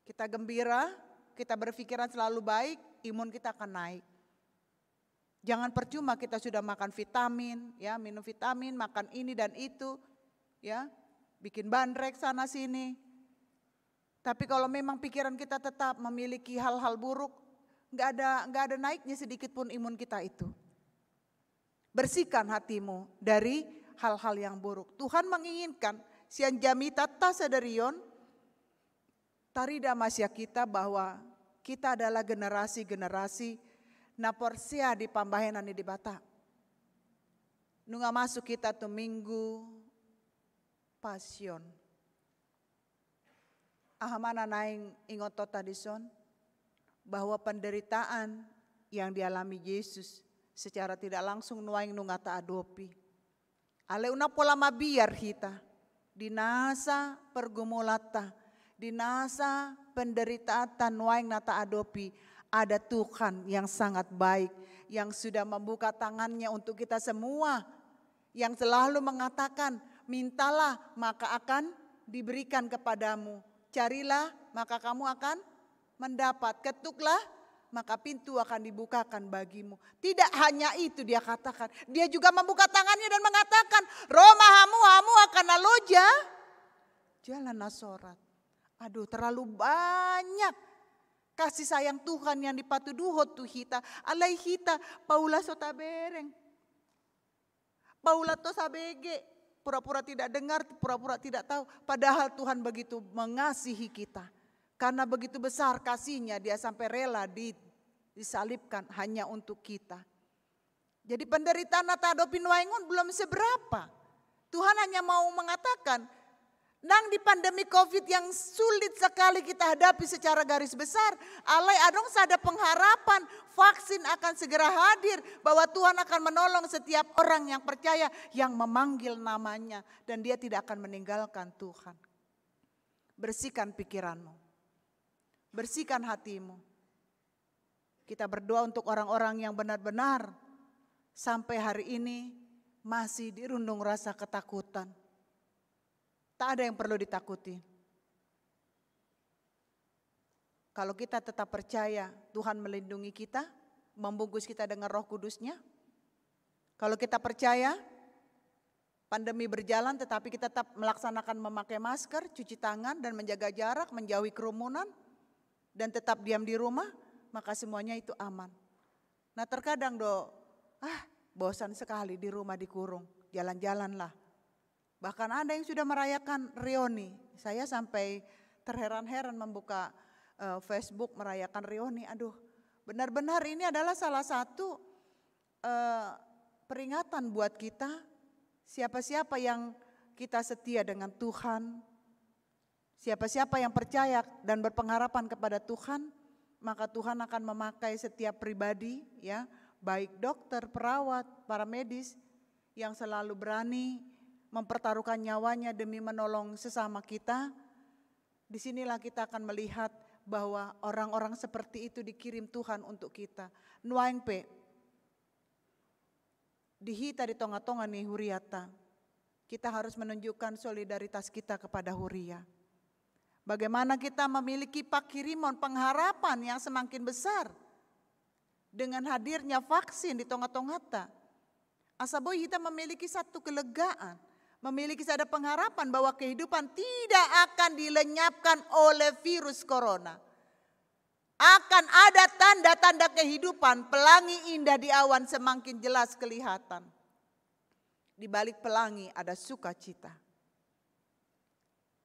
kita gembira, kita berpikiran selalu baik, imun kita akan naik. Jangan percuma kita sudah makan vitamin, ya, minum vitamin, makan ini dan itu, ya, bikin bandrek sana sini. Tapi kalau memang pikiran kita tetap memiliki hal-hal buruk, nggak ada, nggak ada naiknya sedikit pun imun kita itu. Bersihkan hatimu dari hal-hal yang buruk. Tuhan menginginkan sian jamitanta sadari on, tarida ma sian hita bahwa kita adalah generasi-generasi na porsea di pambahenan ni Debata. Nunga masuk hita tu Minggu Pasion. Aha ma na naeng ingotonta dison? Bahwa penderitaan yang dialami Yesus secara tidak langsung nuaeng nunga taadopi. Alai unang pola mabiar hita di nasa pergumulanta, di nasa penderitaanta nuaeng na taadopi, ada Tuhan yang sangat baik, yang sudah membuka tangannya untuk kita semua, yang selalu mengatakan, "Mintalah, maka akan diberikan kepadamu. Carilah, maka kamu akan mendapat. Ketuklah, maka pintu akan dibukakan bagimu." Tidak hanya itu dia katakan, dia juga membuka tangannya dan mengatakan, "Ro ma hamu, hamu angka na loja, jala na sorat." Aduh, terlalu banyak kasih sayang Tuhan yang dipatuduhon tu hita. Alai hita, paula so tabereng. Paula to sabege, pura-pura tidak dengar, pura-pura tidak tahu. Padahal Tuhan begitu mengasihi kita. Karena begitu besar kasihnya, dia sampai rela di-, disalibkan hanya untuk kita. Jadi penderitaan na taadopi nuaeng on belum seberapa. Tuhan hanya mau mengatakan, nang di pandemi covid yang sulit sekali kita hadapi secara garis besar, alai adong sada pengharapan, vaksin akan segera hadir, bahwa Tuhan akan menolong setiap orang yang percaya, yang memanggil namanya, dan dia tidak akan meninggalkan Tuhan. Bersihkan pikiranmu. Bersihkan hatimu. Kita berdoa untuk orang-orang yang benar-benar sampai hari ini masih dirundung rasa ketakutan. Tak ada yang perlu ditakuti. Kalau kita tetap percaya Tuhan melindungi kita, membungkus kita dengan Roh Kudus-Nya, kalau kita percaya pandemi berjalan tetapi kita tetap melaksanakan memakai masker, cuci tangan, dan menjaga jarak, menjauhi kerumunan, dan tetap diam di rumah, maka semuanya itu aman. Nah, terkadang do, ah, bosan sekali di rumah dikurung, jalan-jalanlah. Bahkan ada yang sudah merayakan reuni. Saya sampai terheran-heran membuka, eh, Facebook merayakan reuni. Aduh, benar-benar ini adalah salah satu, eh, peringatan buat kita. Siapa-siapa yang kita setia dengan Tuhan, Siapa-siapa yang percaya dan berpengharapan kepada Tuhan, maka Tuhan akan memakai setiap pribadi, ya, baik dokter, perawat, para medis, yang selalu berani mempertaruhkan nyawanya demi menolong sesama kita. Disinilah kita akan melihat bahwa orang-orang seperti itu dikirim Tuhan untuk kita. Nuaeng pe, di hita di tonga-tonga ni huriata, kita harus menunjukkan solidaritas kita kepada huria. Bagaimana kita memiliki panghirimon, pengharapan yang semakin besar dengan hadirnya vaksin di tonga-tongata. Asa boi hita memiliki satu kelegaan, memiliki sada pengharapan bahwa kehidupan tidak akan dilenyapkan oleh virus corona. Akan ada tanda-tanda kehidupan, pelangi indah di awan semakin jelas kelihatan. Di balik pelangi ada sukacita.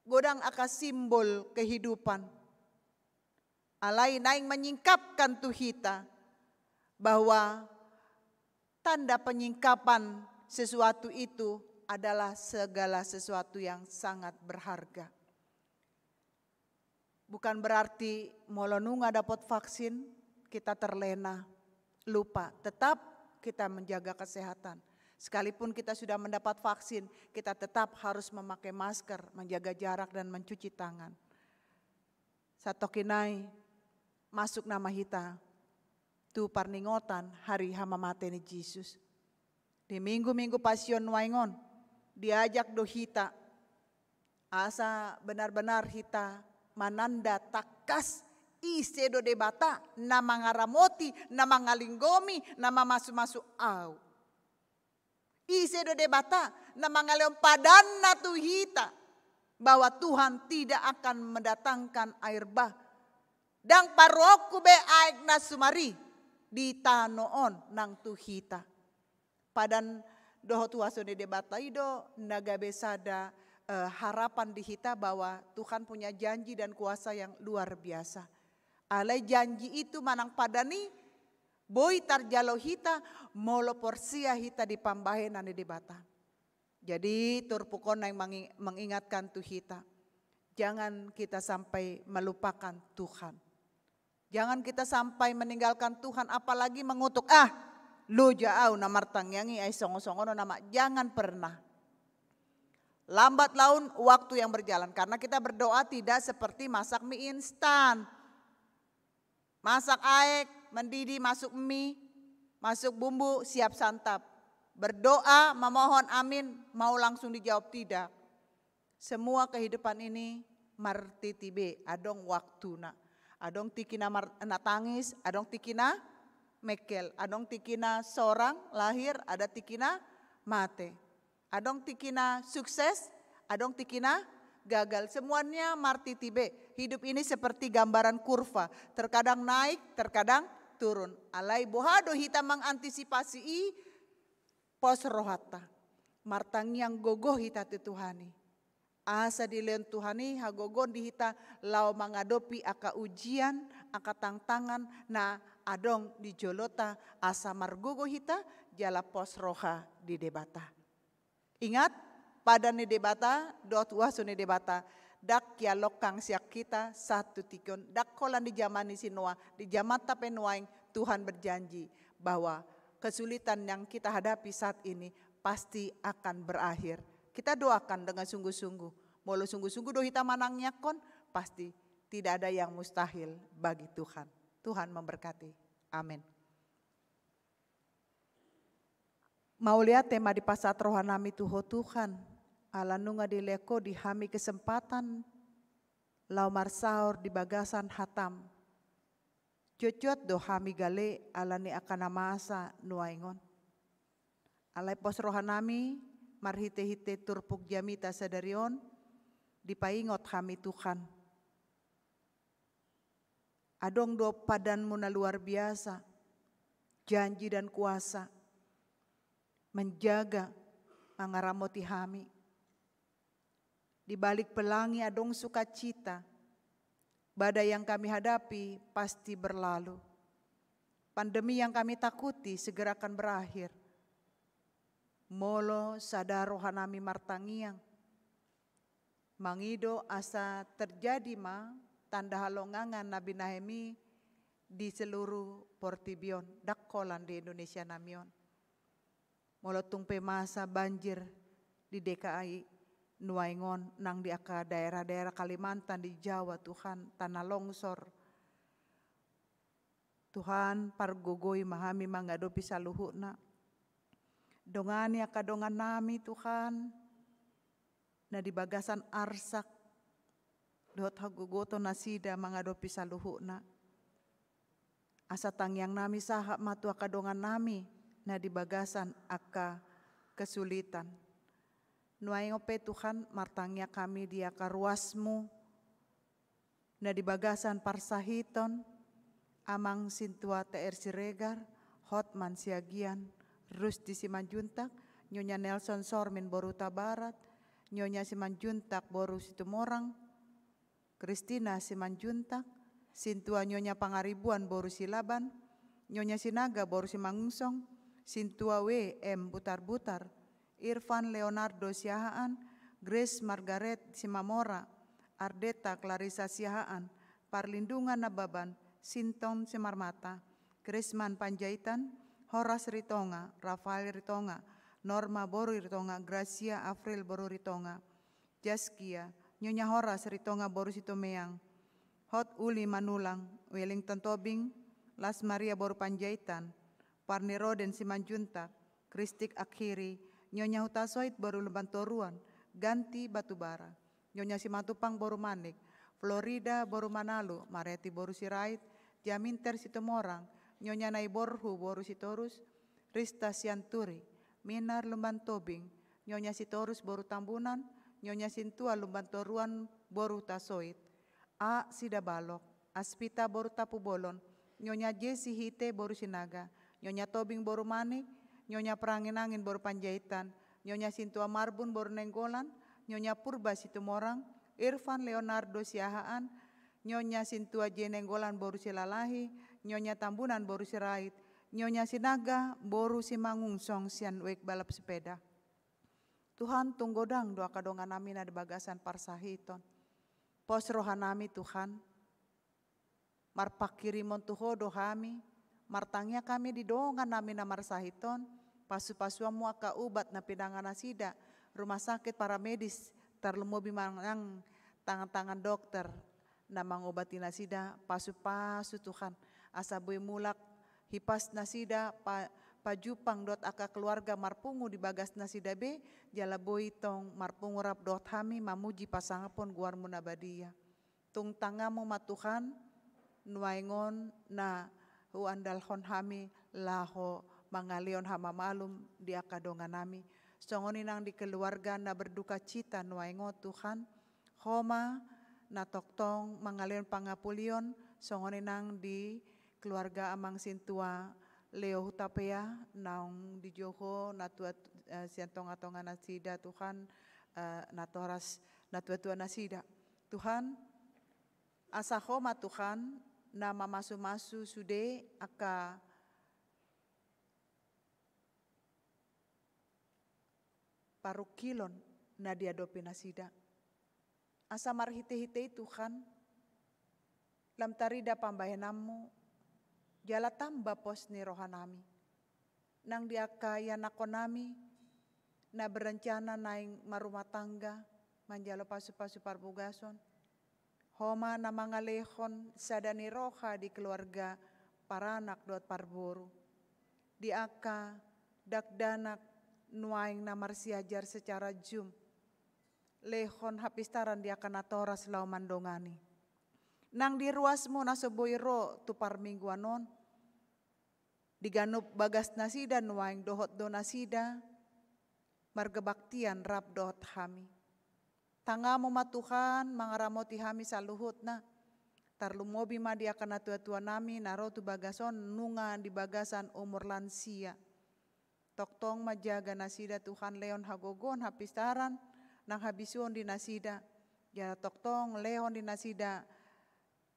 Godang angka simbol kehidupan. Alai naeng menyingkapkan tu hita bahwa tanda penyingkapan sesuatu itu adalah segala sesuatu yang sangat berharga. Bukan berarti molo nunga dapot vaksin, kita terlena, lupa. Tetap kita menjaga kesehatan. Sekalipun kita sudah mendapat vaksin, kita tetap harus memakai masker, menjaga jarak, dan mencuci tangan. Satoki nai masuk nama hita tu parningotan hari hamamate ni Jesus. Di minggu-minggu Pasion nuaeng on, diajak do hita asa benar-benar hita mananda tangkas ise do Debata na mangaramoti, na mangalinggomi, na mamasu-masu au. Ise do Debata na mangalehon padanna tu hita, bahwa Tuhan tidak akan mendatangkan air bah. Ndang paruonku be aek na sumari di tano on nang tu hita. Padan dohot huaso ni Debata i do na gabe sada, eh, harapan di hita bahwa Tuhan punya janji dan kuasa yang luar biasa. Alai janji itu manang padan i boi tarjalo hita molo porsea hita di pambahenan ni Debata. Jadi turpuk on naeng mangi-, mengingatkan tu hita. Jangan kita sampai melupakan Tuhan. Jangan kita sampai meninggalkan Tuhan, apalagi mengutuk, "Ah, loja au na martangiang i, ai songon-songon on nama." Jangan pernah. Lambat laun waktu yang berjalan, karena kita berdoa tidak seperti masak mie instan. Masak aek, mendidih, masuk mie, masuk bumbu, siap santap. Berdoa, memohon, amin, mau langsung dijawab, tidak. Semua kehidupan ini martiti be, adong waktuna. Adong tingki na mar-, na tangis, adong tingki na mengkel, adong tingki na sorang, lahir, ada tingki na mate. Adong tingki na sukses, adong tingki na gagal. Semuanya martiti be. Hidup ini seperti gambaran kurva, terkadang naik, terkadang turun. Alai boha do hita mengantisipasi i? Pos rohanta. Martangiang gogo hita tu Tuhan i. Asa dilehon Tuhan i hagogoon di hita laho mangadopi angka ujian, angka tantangan na adong di jolonta, asa margogo hita jala pos roha di Debata. Ingat, padan ni Debata dohot huaso ni Debata ndang hialongkang sian hita sahat tu tingki on, ndang holan di jaman ni si Noa, di jamanta pe nuaeng Tuhan berjanji bahwa kesulitan yang kita hadapi saat ini pasti akan berakhir. Kita doakan dengan sungguh-sungguh. Molo sungguh-sungguh do hita manangiangkon, pasti tidak ada yang mustahil bagi Tuhan. Tuhan memberkati. Amin. Mauliate ma dipasahat rohanami tu Ho Tuhan, ala nunga dilehon Ho di hami kesempatan laho marsaor di bagasan hataM. Jotjot do hami gale ala ni angka na masa nuaeng on. Alai pos rohanami marhite-hite turpuk jamita sadari on, dipaingot hami Tuhan. Adong do padanMu na luar biasa, janji dan kuasa, menjaga, mangaramoti hami. Di balik pelangi adong sukacita. Badai yang kami hadapi pasti berlalu. Pandemi yang kami takuti segera akan berakhir. Molo sada rohanami martangiang, Mangido asa terjadi ma tanda halongangan na binahenMi di seluruh portibi on, ndang holan di Indonesia nami on. Molo tung pe masa banjir di D K I nuaeng on, nang di angka daerah-daerah Kalimantan, di Jawa Tuhan, tanah longsor. Tuhan, pargogoi ma hami mangadopi saluhutna. Dongani angka dongan nami, Tuhan, na di bagasan arsak dohot hagogoton nasida mangadopi saluhutna. Asa tangiang nami sahat ma tu angka dongan nami na di bagasan angka kesulitan. Nuaeng on pe, Tuhan, martangiang hami di angka ruasMu na di bagasan parsahiton, Amang Sintua T R Siregar, Hotman Siagian, Rusti Simanjuntak, Nyonya Nelson Sormin boru Hutabarat, Nyonya Simanjuntak boru Situmorang, Kristina Simanjuntak, Sintua Nyonya Pangaribuan boru Silaban, Nyonya Sinaga boru Simangunsong, Sintua W M Butarbutar, Irfan Leonardo Siahaan, Grace Margaret Simamora, Ardeta Clarissa Siahaan, Parlindungan Nababan, Sinton Simarmata, Krisman Panjaitan, Horas Ritonga, Rafael Ritonga, Norma boru Ritonga, Gracia Afril boru Ritonga, Jaskia, Nyonya Horas Ritonga boru Sitomeang, Hot Uli Manulang, Wellington Tobing, Las Maria boru Panjaitan, Parni Roden Simanjuntak, Kristik Akhiri, Nyonya Hutasoit boru Lumbantoruan, Ganti Batubara, Nyonya Simatupang boru Manik, Florida boru Manalu, Mareti boru Sirait, Jaminter Situmorang, Nyonya Naiborhu boru Sitorus, Rista Sianturi, Minar Lumbantobing, Nyonya Sitorus boru Tambunan, Nyonya Sintua Lumbantoruan boru Hutasoit, A Sidabalok, Aspita boru Tampubolon, Nyonya Jesi Hite boru Sinaga, Nyonya Tobing boru Manik, Nyonya Perangin-angin boru Panjaitan, Nyonya Sintua Marbun boru Nainggolan, Nyonya Purba Situmorang, Irfan Leonardo Siahaan, Nyonya Sintua J Nainggolan boru Silalahi, Nyonya Tambunan boru Sirait, Nyonya Sinaga boru Simangunsong sian Wijk Balap Sepeda. Tuhan, tung godang do angka dongan nami na di bagasan parsahiton. Pos roha nami, Tuhan, marpanghirimon tu Ho do hami, martangiang hami di dongan nami na marsahit on, pasu-pasuanMu angka ubat na pinangan nasida, rumah sakit, paramedis, tarlumobi manang tangan-tangan dokter na mangobati nasida, pasu-pasu Tuhan, asa boi mulak hipas nasida, pa-, pajumpang dohot angka keluarga marpungu di bagas nasida be, jala boi tong marpungu rap dohot hami mamuji pasangaphon goarMu na badia. Tung tanganMu ma Tuhan, nuaeng on na huandalhon hami laho mangalehon hamamalum di angka dongan nami. Songon i nang di keluarga na berduka cita nuaeng on Tuhan, Ho ma na tongtong mangalehon pangapulion, songon i nang di keluarga Amang Sintua Leo Hutapea, naung dijou Ho na tua, eh, sian tonga-tonga nasida Tuhan, eh, natoras natua-tua nasida. Tuhan, asa Ho ma Tuhan na mamasu-masu sude angka parungkilon na diadopi nasida. Asa marhite-hite i Tuhan, lam tarida pambahenanMu, jala tamba pos ni roha nami. Nang di angka ianakhon nami na berencana naeng marumah tangga, manjalo pasu-pasu parbogason, Ho ma na mangalehon sada ni roha di keluarga paranak dohot parboru. Di angka dakdanak nuaeng na marsiajar secara Zoom, lehon hapistaran di angka natoras laho mandongani. Nang di ruasMu na so boi ro tu parmingguan on, di ganup bagas nasida nuaeng dohot do nasida markebaktian rap dohot hami. TanganMu ma Tuhan mangaramoti hami saluhutna, tarlumobi ma di angka natua-tua nami na ro tu bagas on nunga di bagasan umur lansia. Tongtong ma jaga nasida Tuhan, lehon hagogoon, hapistaran, nang habisuon di nasida. Jala tongtong lehon di nasida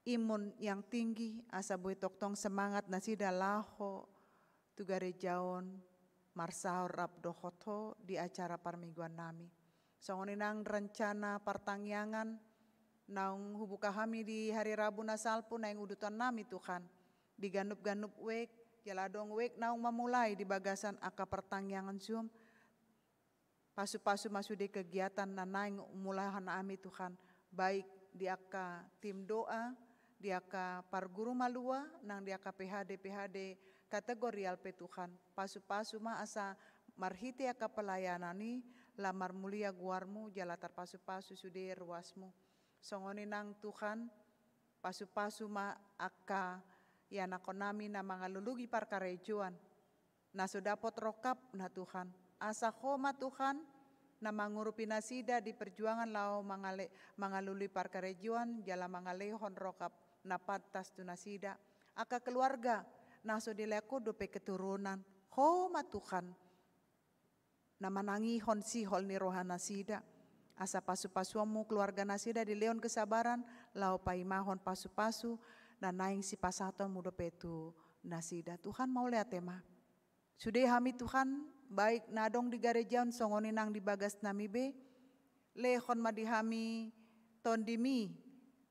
imun yang tinggi, asa boi tongtong semangat nasida laho tu gareja on marsaor rap dohot Ho di acara parmingguan nami. Songon i nang rencana partangiangan naung hubuka hami di hari Rabu na salpu naeng udutan nami Tuhan. Di ganup-ganup wijk, jala adong wijk naung mamulai di bagasan angka partangiangan Zoom. Pasu-pasu ma sude kegiatan na naeng umulahon hami Tuhan, baik di angka tim doa, di angka parguru malua, nang di angka P H D, P H D kategorial pe Tuhan. Pasu-pasu ma asa marhite angka pelayanan i, lam marmulia goarmu, jala tarpasu-pasu sude ruasmu. Songon i nang Tuhan, pasu-pasu ma angka ianakhon nami na mangalului parkarejoan. Na so dapot rongkapna Tuhan. Asa Ho ma Tuhan, na mangurupi nasida di perjuangan laho mangale-, mangalului parkarejoan, jala mangalehon rongkap na pantas tu nasida. Angka keluarga, na so dilehon Ho dope keturunan. Ho ma Tuhan, na manangihon sihol ni roha nasida. Asa pasu-pasuonmu keluarga nasida dilehon kesabaran, laho paimahon pasu-pasu, na naeng sipasahatonmu dope tu nasida. Tuhan mauliate ma. Sude hami Tuhan, baik na adong di gareja on songon i nang di bagas nami be, lehon ma di hami tondimi,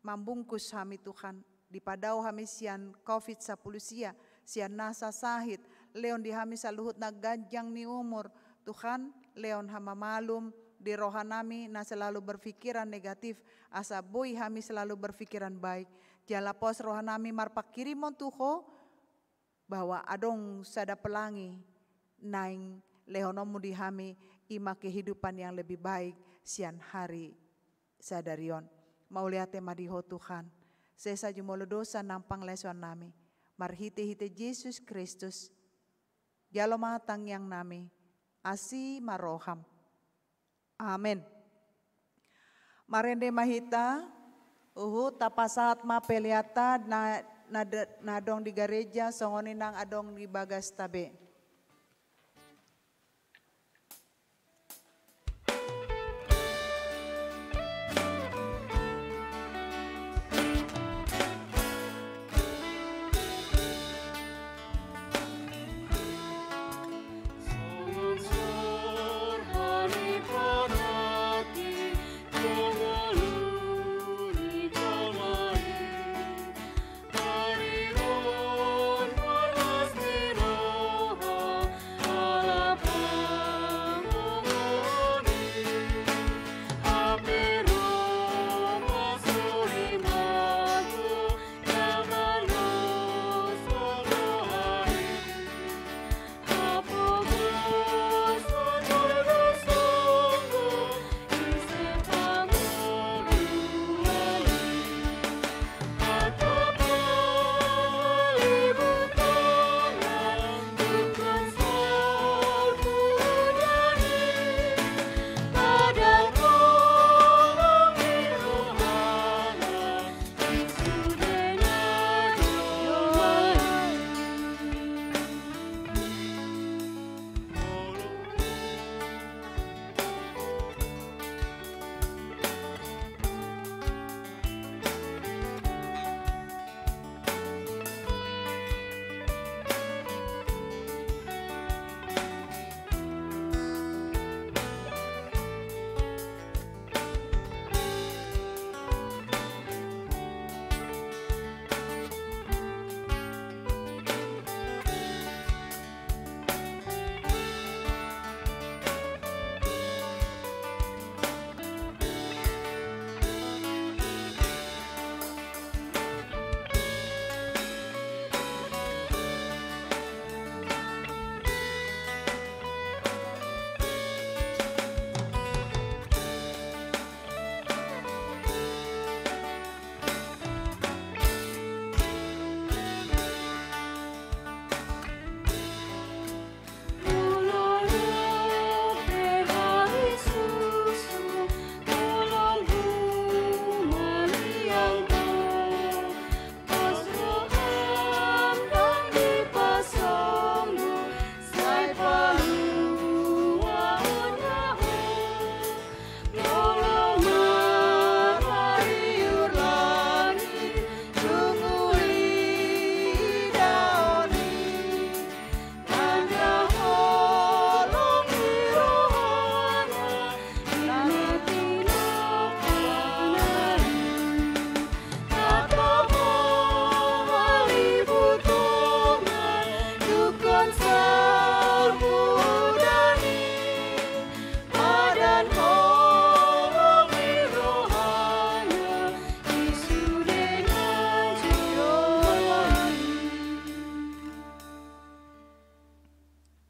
mambungkus hami Tuhan, dipadao hami sian covid sampulu sia, sian nasa sahit, lehon di hami saluhutna ganjang ni umur, Tuhan, lehon hamamalum di roha nami na selalu berpikiran negatif, asa boi hami selalu berpikiran baik, jala pos roha nami marpanghirimon tu Ho, bahwa adong sada pelangi naeng lehononmu di hami, i ma kehidupan yang lebih baik sian hari sadari on. Mauliate ma di Ho Tuhan, sesa jumolo dosa naeng pangalaosion nami, marhite-hite Jesus Kristus, jalo ma tangiang nami, asi ma roham. Amen. Marende ma hita, huhut tapasahat ma peleanta na, na, na adong di gareja, songon i nang adong di bagasta be.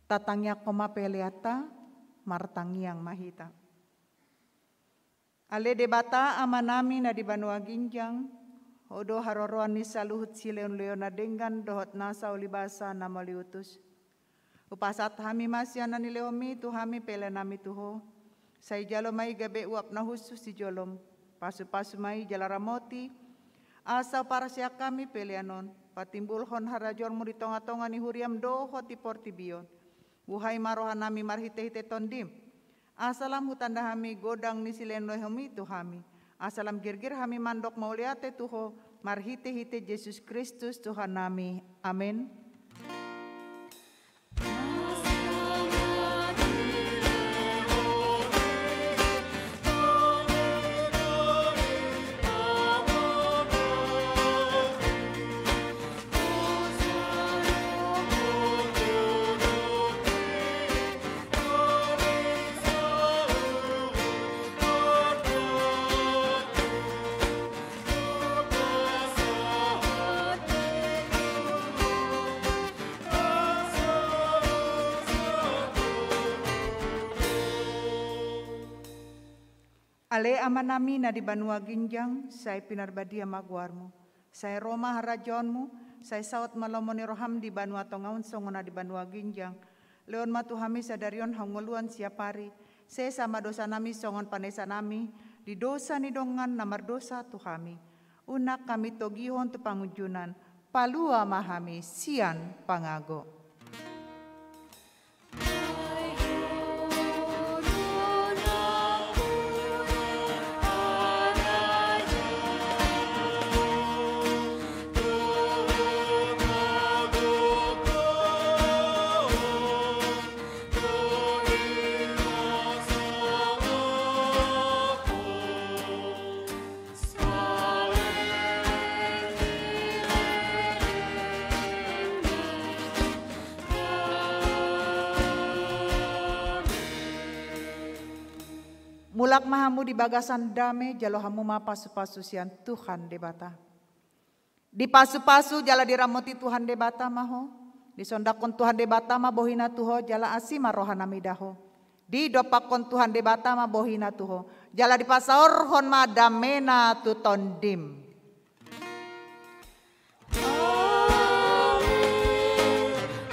Tatangiangkon ma peleanta, martangiang ma hita. Ale Debata Amanami na di banua ginjang, Ho do haroroan ni saluhut silehonlehon na denggan dohot nasa ulibasa na mauliutus. Hupasahat hami ma sian na nilehonMi tu hami peleanami tu Ho. Sai jalo ma i gabe uap na hushus di joloM. Pasupasu ma i jala ramoti, asa huparsiak hami pelean on patimbulhon harajaonMu di tongatonga ni huriaM dohot di portibi on. Buhai ma rohanami marhitehite TondiM, asa lam hutanda hami godang ni silehonlehonMi tu hami, asa lam girgir hami mandok mauliate tu Ho, marhitehite Jesus Kristus Tuhannami. Amen. Ale Amanami na di banua ginjang, sai pinarbadia ma goarMu. Sai ro ma harajaonMu, sai saut ma lomo ni rohaM di banua tonga on songon na di banua ginjang. Lehon ma tu hami sadari on hangoluan siapari, sesa ma dosanami songon panesanami di dosa ni dongan na mardosa tu hami. Unang hami togihon tu pangunjunan, palua ma hami sian pangago. Mulak ma hamu di bagasan dame, jalo hamu ma pasupasu sian Tuhan Debata. Dipasupasu jala diramoti Tuhan Debata ma ho. Disondanghon Tuhan Debata ma bohina tu ho, jala asi ma rohana mida ho. Didompakhon Tuhan Debata ma bohina tu ho, jala dipasaorhon ma damena tu tondim. Amin.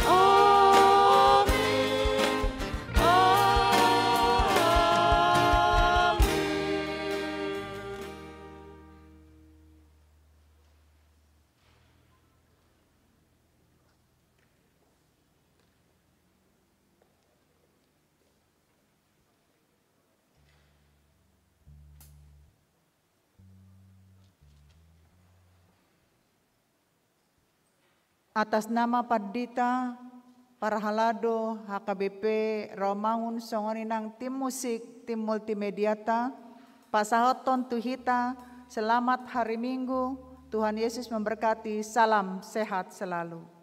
Amin. Amin. Atas nama Pandita, Parhalado, H K B P, Rawamangun, songon i nang tim musik, tim multimediata, pasahathon tu hita, selamat hari Minggu, Tuhan Yesus memberkati, salam sehat selalu.